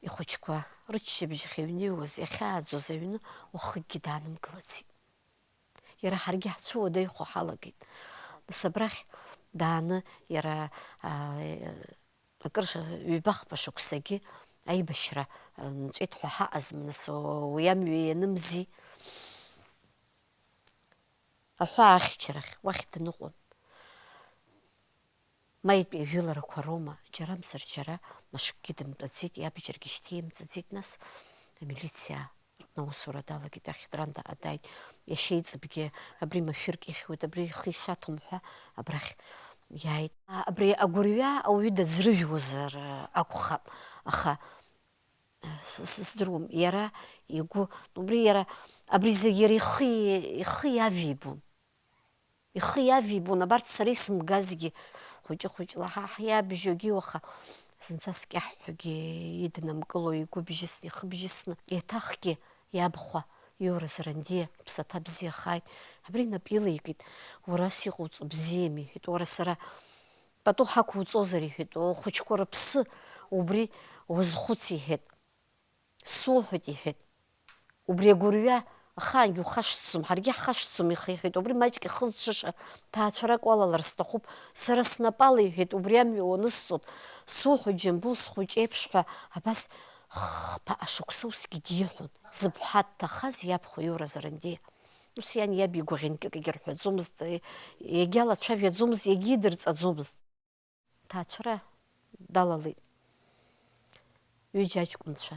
ихәыҷқәа рыччабжь ахьыҩныҩуаз, иахьааӡоз аҩны уахыкгьы даанымгылацит. Иара ҳаргьы ҳцәыуадаҩхо ҳалагеит. Нас абрахь дааны иара, аа, акыр ша-, ҩба-хԥа шықәсагьы аибашьра, а, нҵәеит ҳәа ҳаҟазма, нас, уи амҩа ианымзи? Аҳәаа ахьчарахь уахь дныҟәон. Ма итәи ажәыларақәа роума, џьарамзар џьара, мышкгьы дымтәаӡеит, иабџьаргьы шьҭимҵаӡеит, нас амилициа рҟны аусура далагеит, ахьҭранда адааит, иашьа иҵыбгьы абри машәырк ихьуеит, абри ихы ишаҭом ҳәа абрахь иааит. А, абри агәырҩа ауаҩы даӡрыжәуазар акәхап, аха С-, с-, сыздыруам, иара игәы, убри иара, абри зегь иара ихы, ихы иавибон. Ихы иавибон, абарҭ сара исымгазгьы, хәыҷы-хәыҷла ҳа ҳиабжьогьы уаха, зынӡаск иаҳҳәогьы иднамкыло, игәы бжьысны, ихы бжьысны, еиҭахгьы иабхәа, иоуразыр андиа, ԥсаҭа бзиахааит. Абри инап илеикит, уара ас иҟауҵо бзиами, иҳәеит, уара сара Пату ҳақәуҵозар, иҳәеит, ухәыҷқәа рыԥсы убри уазхәыц, иҳәеит. Суҳәоит, иҳәеит. Убри агәырҩа ахаангьы ухашҭӡом, ҳаргьы ҳхашҭӡом, ихихит. Убри маҷк ихызҽыша ҭаацәарак уалалар сҭахуп. Сара снапала, иҳәеит, убри амҩа уанысҵоит. Суҳәоит, Џьамбул, схәыҷ еиԥш ҳәа, абас хԥа ашықәса усгьы диҳәон. Зыԥҳа дҭахаз иабхәа иоуразар андиа. Ус иан иаб игәаӷьынтәыкгьы рҳәаӡомызт, егьалацәажәаӡомызт, егьидырҵаӡомызт. Ҭаацәара далалеит. Ҩыџьа аҷкәынцәа,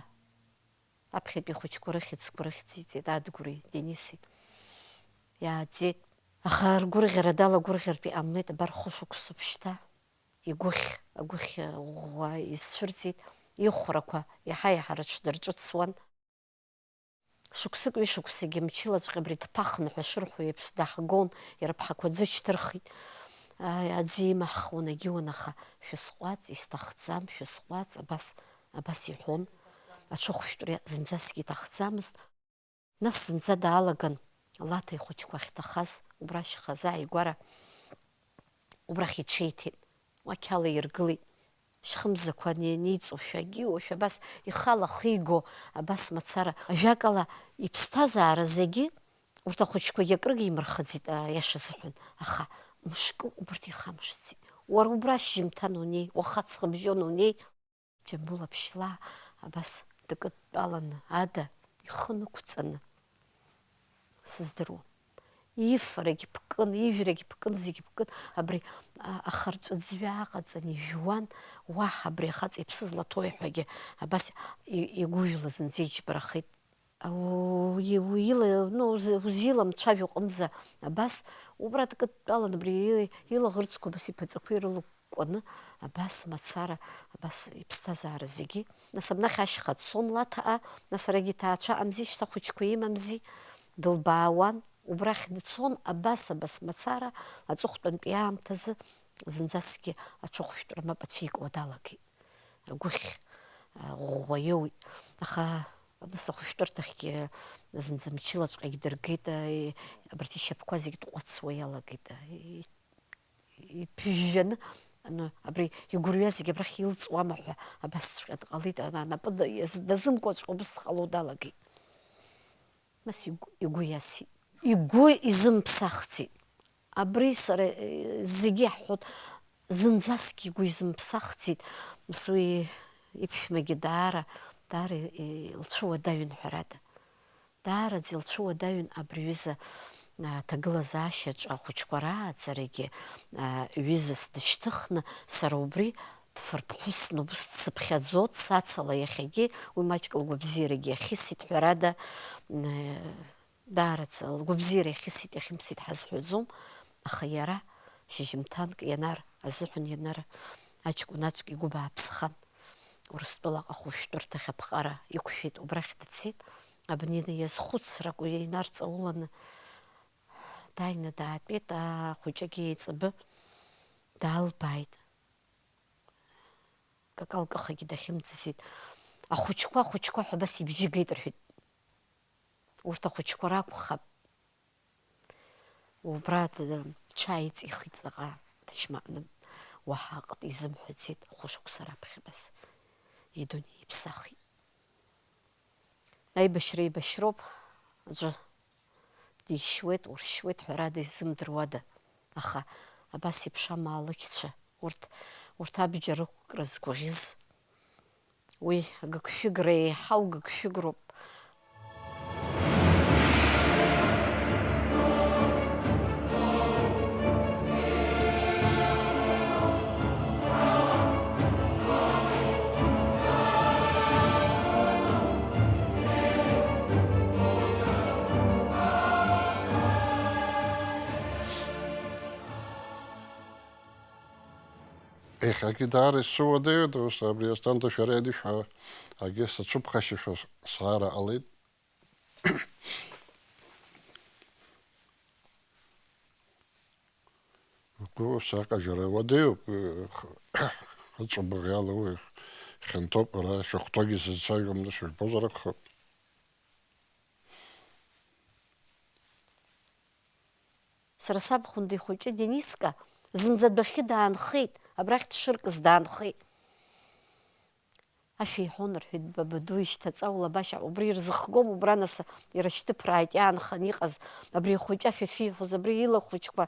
аԥхьатәи ахәыҷқәа рыхьӡқәа рыхьӡ иҵеит, Адгәыри Дениси. Иааӡеит. Аха ргәырӷьара далагәырӷьартә иҟамлеит, абар хәышықәсоуп шьҭа. Игәыхь, агәыхь ӷәӷәа изцәырҵит, ихәрақәа иаҳа-иаҳа рыҽдырҿыцуан. Шықәсык-ҩышықәсагьы мчылаҵәҟьа абри дԥахны ҳәа шырҳәо еиԥш даҳгон, иара ԥҳақәа аӡы шьҭырхит. Ааи, аӡы имаҳхуан, агьиуан, аха шәысҟәаҵ, исҭахӡам, шәысҟәаҵ, абас, абас иҳәон. Аҽыхәшәтәра зынӡаск иҭахӡамызт. Нас зынӡа даалаган, Лаҭа ихәыҷқәа ахьҭахаз, убра ашьха зааигәара, убрахь иҽеиҭеит. Уа қьала иргылеит. Шьхымзақәа ани-, аниҵошәа, агьиуашәа абас ихала ахы иго, абас мацара. Ажәакала, иԥсҭазаара зегьы, урҭ ахәыҷқәагьы акрыгьы имырхыӡеит, аиаша азыҳәан, аха мышкы убарҭ ихамышҭӡеит. Уара убра шьжьымҭан унеи, уаха ҵхыбжьон унеи, Џьамбул Аԥшьлаа абас дкыдтәаланы ада ихы нықәҵаны сыздыруам. Ифарагь ԥкын, ижәрагь ԥкын, зегь ԥкын, абри, а, ахырҵәыӡҩа аҟаҵан ижәуан, уаҳа абри ахаҵа иԥсы злаҭои ҳәагьы абас и-, игәыжәла зынӡа иџьбарахеит. Уи-, уила-, ну, уз-, узиламцәажәо ҟынӡа абас, убра дкыдтәалан, абри и-, илаӷырӡқәа абас иԥаҵақәа ирылыкәкәаны, абас мацара, абас иԥсҭазаара зегьы. Нас абнахь ашьха дцон Лаҭаа, нас арагьы иҭаацәа ыҟамзи, шьҭа хәыҷқәа имамзи, дылбаауан, убрахь дцон, абас, абас мацара, аҵыхәтәантәи аамҭазы зынӡаскгьы аҽыхәшәтәра мап ацәикуа далагеит. Агәыхь, а, ӷәӷәа иоуит. Аха нас ахәышәтәырҭахьгьы зынӡа мчылаҵәҟьагь дыргеит, а, и-, абарҭ ишьапқәа зегь тҟәацуа иалагеит, а, и-, иԥыжәжәаны Аны, абри игәырҩа зегьы абрахь илҵуама ҳәа абасҵәҟьа дҟалеит, ана-, анапы да-, иаз-, дазымкуаҵәҟьа убыс дҟало далагеит. Нас игәы, игәы иасит. Игәы изымԥсахӡеит. Абри сара, э, зегьы иаҳҳәоит, зынӡаск игәы изымԥсахӡеит. Нас уи иԥшәмагьы даара, даара, э, лцәыуадаҩын, ҳәарада. Даараӡа илцәыуадаҩын абри ҩыза, а, ҭагылазаашьаҿы ахәыҷқәа рааӡарагьы, а, ҩызас дышьҭыхны, сара убри дфырԥҳәысны убыс дсыԥхьаӡо, дсацала иахьагьы, уи маҷк лгәабзиарагьы иахьысит, ҳәарада, м, даараӡа лгәабзиара иахьысит, иахьымсит ҳазҳәаӡом, аха иара шьыжьымҭанк ианар азыҳәан ианар аҷкәынаҵәҟьа игәы бааԥсхан, Урыстәылаҟа ахәышәтәырҭахь аԥҟара иқәшәеит, убрахь дцеит, абнины иазхәыцрак уи инарҵауланы дааины даатәеит, ахәыҷыгьы еиҵбы даалбааит. Какалкыхагьы дахьымӡазеит. Ахәыҷқәа, ахәыҷқәа ҳәа абас ибжьы геит рҳәеит. Урҭ ахәыҷқәа ракәхап. Убра д-, ҽааиҵихит ҵаҟа дышьмаҟны. Уаҳа аҟыт изымҳәаӡеит, хәышықәса раԥхьа абас идунеи иԥсахит. Аибашьра еибашьроуп, аӡәы дишьуеит, уршьуеит, ҳәарада изымдыруада, аха абас еиԥш амаалықьцәа, урҭ, урҭ абџьар ықәкра згәаӷьыз, уи агыгшәыгра еиҳау гыгшәыгроуп. Иахьагьы даара исцәыуадаҩуп, ус абри Асҭанда шәара иадышәҳәа, агьы сацәыԥхашьашәа саара ҟалеит. Угәы саҟажара уадаҩуп, х-, хыҵәбӷьала уи хьанҭоуп, ара шәахәҭакгьы сызцәажәом, нас шәбозар акәхап. Сара саб хәында ихәыҷы Дениска зынӡа адәахьы даанхеит, абрахь дшыркыз даанхеит. Ашәа иҳәон, рҳәеит, бабаду ишьҭаҵа улабашьа, убри ирзыхгом, убра нас ирышьҭыԥрааит иаанханы иҟаз абри ахәыҷы, ашәа шиҳәоз, абри илахәыҷқәа,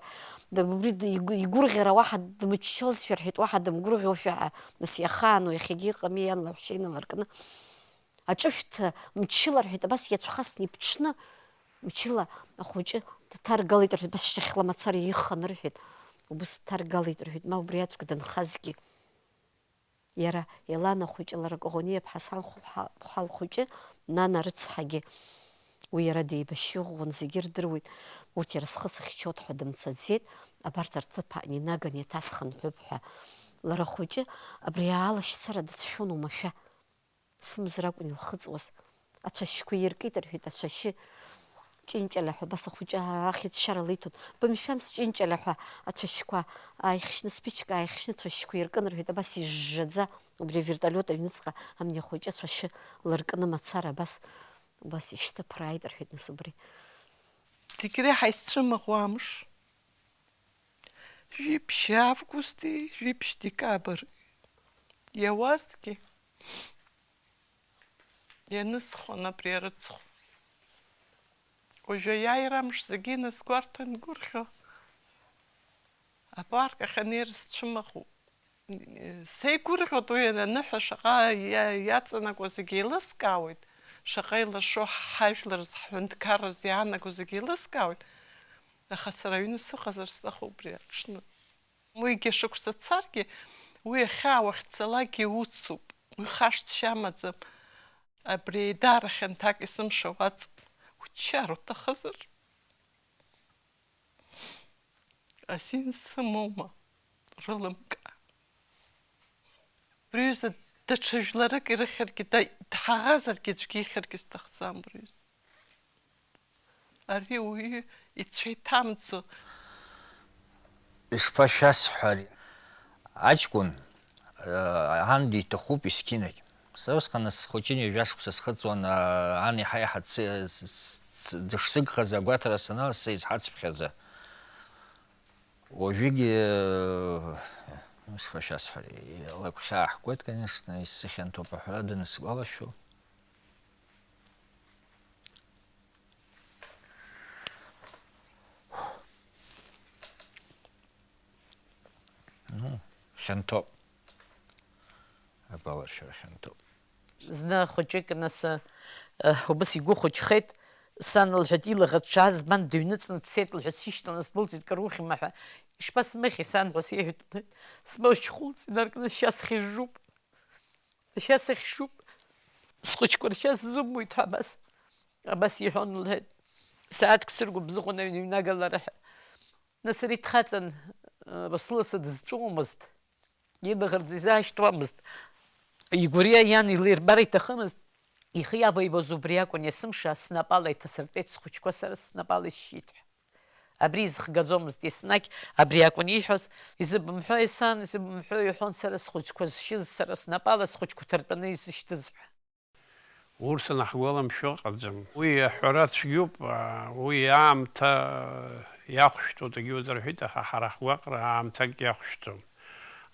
д-, убри д-, игәы-, игәырӷьара уаҳа дмыччозшәа, рҳәеит, уаҳа дымгәырӷьошәа ҳәа, нас иахаану иахьагьы иҟами, иан лаҳәшьа иналыркны. Аҿышәҭ мчыла, рҳәеит, абас иацәхасны иԥҽны, мчыла ахәыҷы дҭаргалеит, рҳәеит, абас шьҭахьла мацара иханы, рҳәеит, убыс дҭаргалеит, рҳәеит, ма убри аӡәк дынхазгьы. Иара Елана хәыҷы, лара Коӷониа ԥҳа Салхәа ԥҳа лхәыҷы, Нана рыцҳагьы, уи иара деибашьҩы ӷәӷәан, зегьы ирдыруеит, урҭ иара схы сыхьчоит ҳәа дымцаӡеит, абарҭ рҭыԥ аан инаган иаҭасхынҳәып ҳәа. Лара хәыҷы абри аалашьцара дацәшәон оумашәа. Фымзар акәын илхыҵуаз. Ацәашьқәа иркит, рҳәеит, ацәашьы ҷынҷаля ҳәа, абас ахәыҷы ахьыӡшьара лиҭон. Бымшәан, сҷынҷаля ҳәа ацәашьқәа ааихьшьны, спичка ааихьшьны ацәашьқәа иркын, рҳәеит, абас ижжаӡа, убри авертолиот аҩныҵҟа амни ахәыҷы ацәашьы лыркны мацара, абас, убас ишьҭыԥрааит, рҳәеит, нас убри. Зегь реиҳа исцәымӷу амш. Жәиԥшь августи, жәиԥшь декабр иауазҭгьы, ианысхон абри арыцхә. Уажәы аиааира амш зегьы инасгәарҭо иангәырӷьо, апарк ахь анеира сцәымӷуп. Сеигәырӷьоит уи аныҳәа шаҟа иа-, иаҵанакуа зегьы еилыскаауеит, шаҟа илашо ҳажәлар рзы, ҳҳәынҭқарра рзы иаанаго зегьы еилыскаауеит. Аха сара аҩны сыҟазар сҭахуп убри аҽны. Уигьы шықәса царгьы, уи ахьаа уахьцалакгьы уцуп, уи хашҭшьа амаӡам. Абри еидара хьанҭак есымша уаҵоуп, уччар уҭахызар. Азин сымоума, рылымкаа? Убри аҩыза даҽа жәларык ирыхьыргьы, да-, дҳаӷазаргьы аӡәгьы ихьыргьы сҭахӡам убри аҩыза. Ари уаҩы ицәа иҭамӡо. Ишԥашәасҳәари? Аҷкәын, э, ан диҭахуп есқьынагь. Са усҟан схәыҷын ҩажәа шықәса схыҵуан, а, ан иаҳа-иаҳа дсы-, с-, с-, дышсыгхаз агәаҭара санала, сзеизҳацыԥхьаӡа. Уажәыгьы, э, Ус ҳәа шәасҳәар, лакә хьаа ҳгоит, конечно, исзыхьанҭоуп аҳәара данысгәалашәо. Ну, хьанҭоуп. Агәалашәара хьанҭоуп. Зны хәыҷык, нас, э, убас игәы хәыҷхеит, сан лҳәеит, илаӷырӡ ҽаазбан, дыҩныҵны дцеит, лҳәеит, сишьҭаланы сдәылҵит, кыр ухьма ҳәа. Ишԥасмыхьи, сан, ҳәа сиҳәеит, лҳәеит, смоушьхәылҵ инаркны сшьа схьыжжуп. Ашьа сыхьшуп, схәыҷқәа ршьа сзымуит ҳәа абас, абас иҳәон, лҳәеит. Сааҭк сыргәыбзыӷуан аҩны иҩнагалара ҳәа. Нас ари дхаҵан, лассы-лассы дызҵәуомызт, илаӷырӡ изаашьҭуамызт. Игәырҩа иан илирбар иҭахымызт. Ихы иаваҩуаз убри акәын, есымша снапала иҭасыртәеит схәыҷқәа, сара снапала исшьит ҳәа. Абри изхгаӡомызт, еснагь абри акәын ииҳәоз, изыбымҳәои, сан, изыбымҳәои, иҳәон, сара схәыҷқәа зшьыз, сара снапала схәыҷқәа ҭартәаны изышьҭыз ҳәа. Урҭ анаҳгәаламшәо ыҟаӡам. Уи аҳәара цәгьоуп, а, уи аамҭа иахәшәтәуеит, егьи уҵарҳәит, аха ҳара ҳгәаҟра аамҭак иахәшәтәым.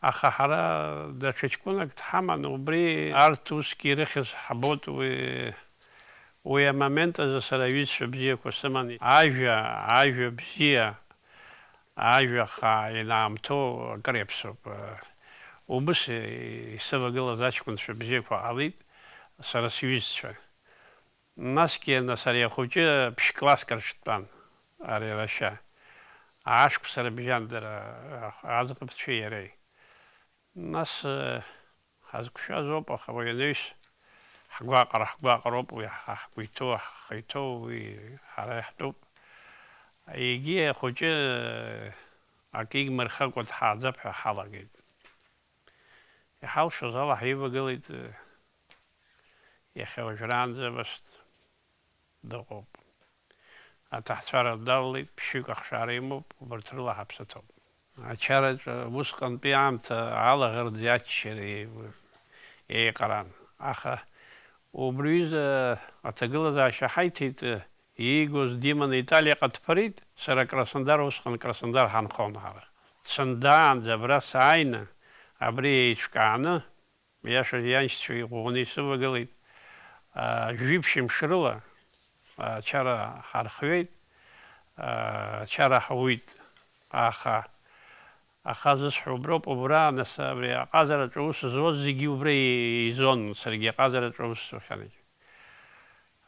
Аха ҳара даҽа ҷкәынак дҳаман, убри арҭ усгьы ирыхьыз ҳбоит, уи, уи амомент азы сара аҩызцәа бзиақәа сыман. Ажәа, ажәа бзиа, ажәа хаа ианаамҭоу акыр иаԥсоуп. Убыс исывагылаз аҷкәынцәа бзиақәа ҟалеит сара сҩызцәа. Насгьы, нас ари ахәыҷы ԥшь-класск рыҽтәан, ари лашьа. Ашықәса рыбжьан дара, аӡӷабцәеи иареи. Нас, э, ҳазқәшәаз ауп, аха уи анаҩс ҳгәаҟра, ҳгәаҟроуп уи, ҳа ҳгәы иҭоу, ҳхы иҭоу уи ҳара иаҳтәуп. Егьи ахәыҷы, э, акы игмырхакәа дҳааӡап ҳәа ҳалагеит. Иҳалшоз ала ҳивагылеит, э, иахьа уажәраанӡа абас дыҟоуп. Аҭаҳцәара далалеит, ԥшьҩык ахшара имоуп, убарҭ рыла ҳаԥсы ҭоуп. Ачараҿы усҟантәи аамҭа алаӷырӡи аччареи еиҟаран. Аха убри аҩыза аҭагылазаашьа ҳаиҭеит, иигоз диманы Италиаҟа дԥырит, сара Краснодар, усҟан Краснодар ҳанхон ҳара. Дсындаанӡа абра сааины, абри еиҿкааны, Иашаз ианшьцәа иӷәӷәаны исывагылеит. Жәиԥшь мшы рыла ачара ҳархҩеит, ачара ҳауит. Аха, аха зысҳәо уброуп, убра, нас, абри аҟазараҿы аус зуаз зегьы убра еизон, саргьы аҟазараҿы аус сухьан.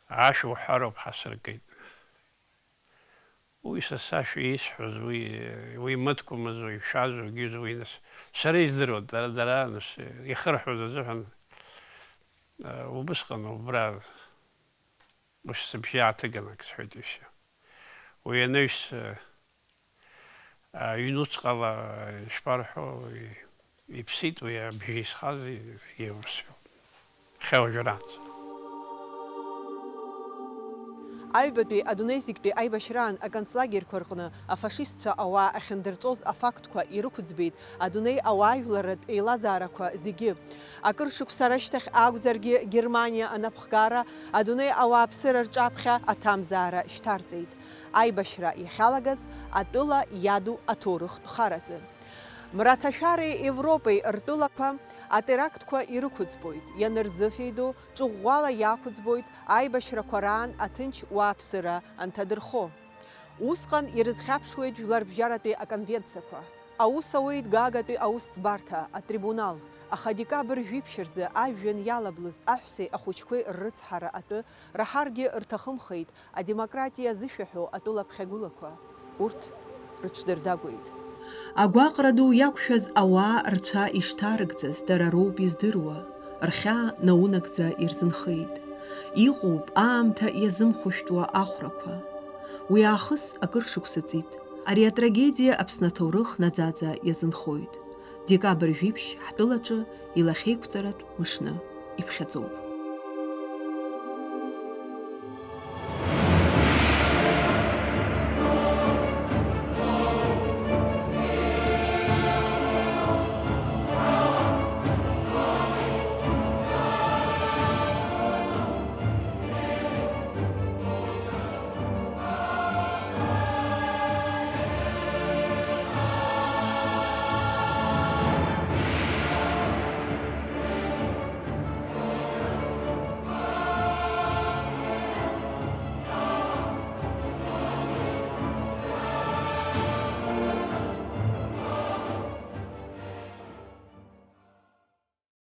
Ашәа уҳәароуп, ҳасыркит. Уи са сашәа исҳәоз, уи, уи мыткәмыз, уи шәазу, гьызу, уи нас сара издыруан, дара, дара, нас, ихырҳәоз азыҳәан, э, убысҟан убра, ус сыбжьы ааҭыган ак сҳәеит, ишьа. Уи анаҩс, э, аҩнуҵҟала, э, ишԥарҳәо, уи, Иԥсит уи абжьы исхаз, иеиурсҩуп. Хьауажәраанӡа. Аҩбатәи адунеи зегьтәи аибашьраан аконцлагерьқәа рҟны афашистцәа ауаа ахьындырҵоз афактқәа ирықәӡбеит адунеи ауаажәларратә еилазаарақәа зегьы. Акыр шықәса рышьҭахь акәзаргьы, Германиа анапхгара адунеи ауааԥсыра рҿаԥхьа аҭамзаара шьҭарҵеит. Аибашьра иахьалагаз атәыла иаду аҭоурыхтә харазы. Мраҭашәареи Европеи ртәылақәа атерактқәа ирықәыӡбоит, ианырзыфеидоу, ҿыӷәӷәала иақәыӡбоит аибашьрақәа раан аҭынч уааԥсыра анҭадырхо. Усҟан ирызхьаԥшуеит жәларбжьаратәи аконвенциақәа. Аус ауеит Гаагатәи аусӡбарҭа, атрибунал, аха декабр жәиԥшь рзы ажәҩан иалаблыз аҳәсеи ахәыҷқәеи ррыцҳара атәы раҳаргьы рҭахымхеит, адемократиа зышәаҳәо атәыла ԥхьагәылақәа, урҭ рыҽдырдагәеит. Агәаҟра ду иақәшәаз ауаа рцәа ишҭарыгӡаз дара роуп издыруа, рхьаа наунагӡа ирзынхеит. Иҟоуп аамҭа иазымхәышәтәуа ахәрақәа. Уи аахыс акыр шықәса ҵит. Ари атрагедиа Аԥсны аҭоурых наӡаӡа иазынхоит. Декабр жәиԥшь ҳтәылаҿы илахьеиқәҵаратә мышны иԥхьаӡоуп.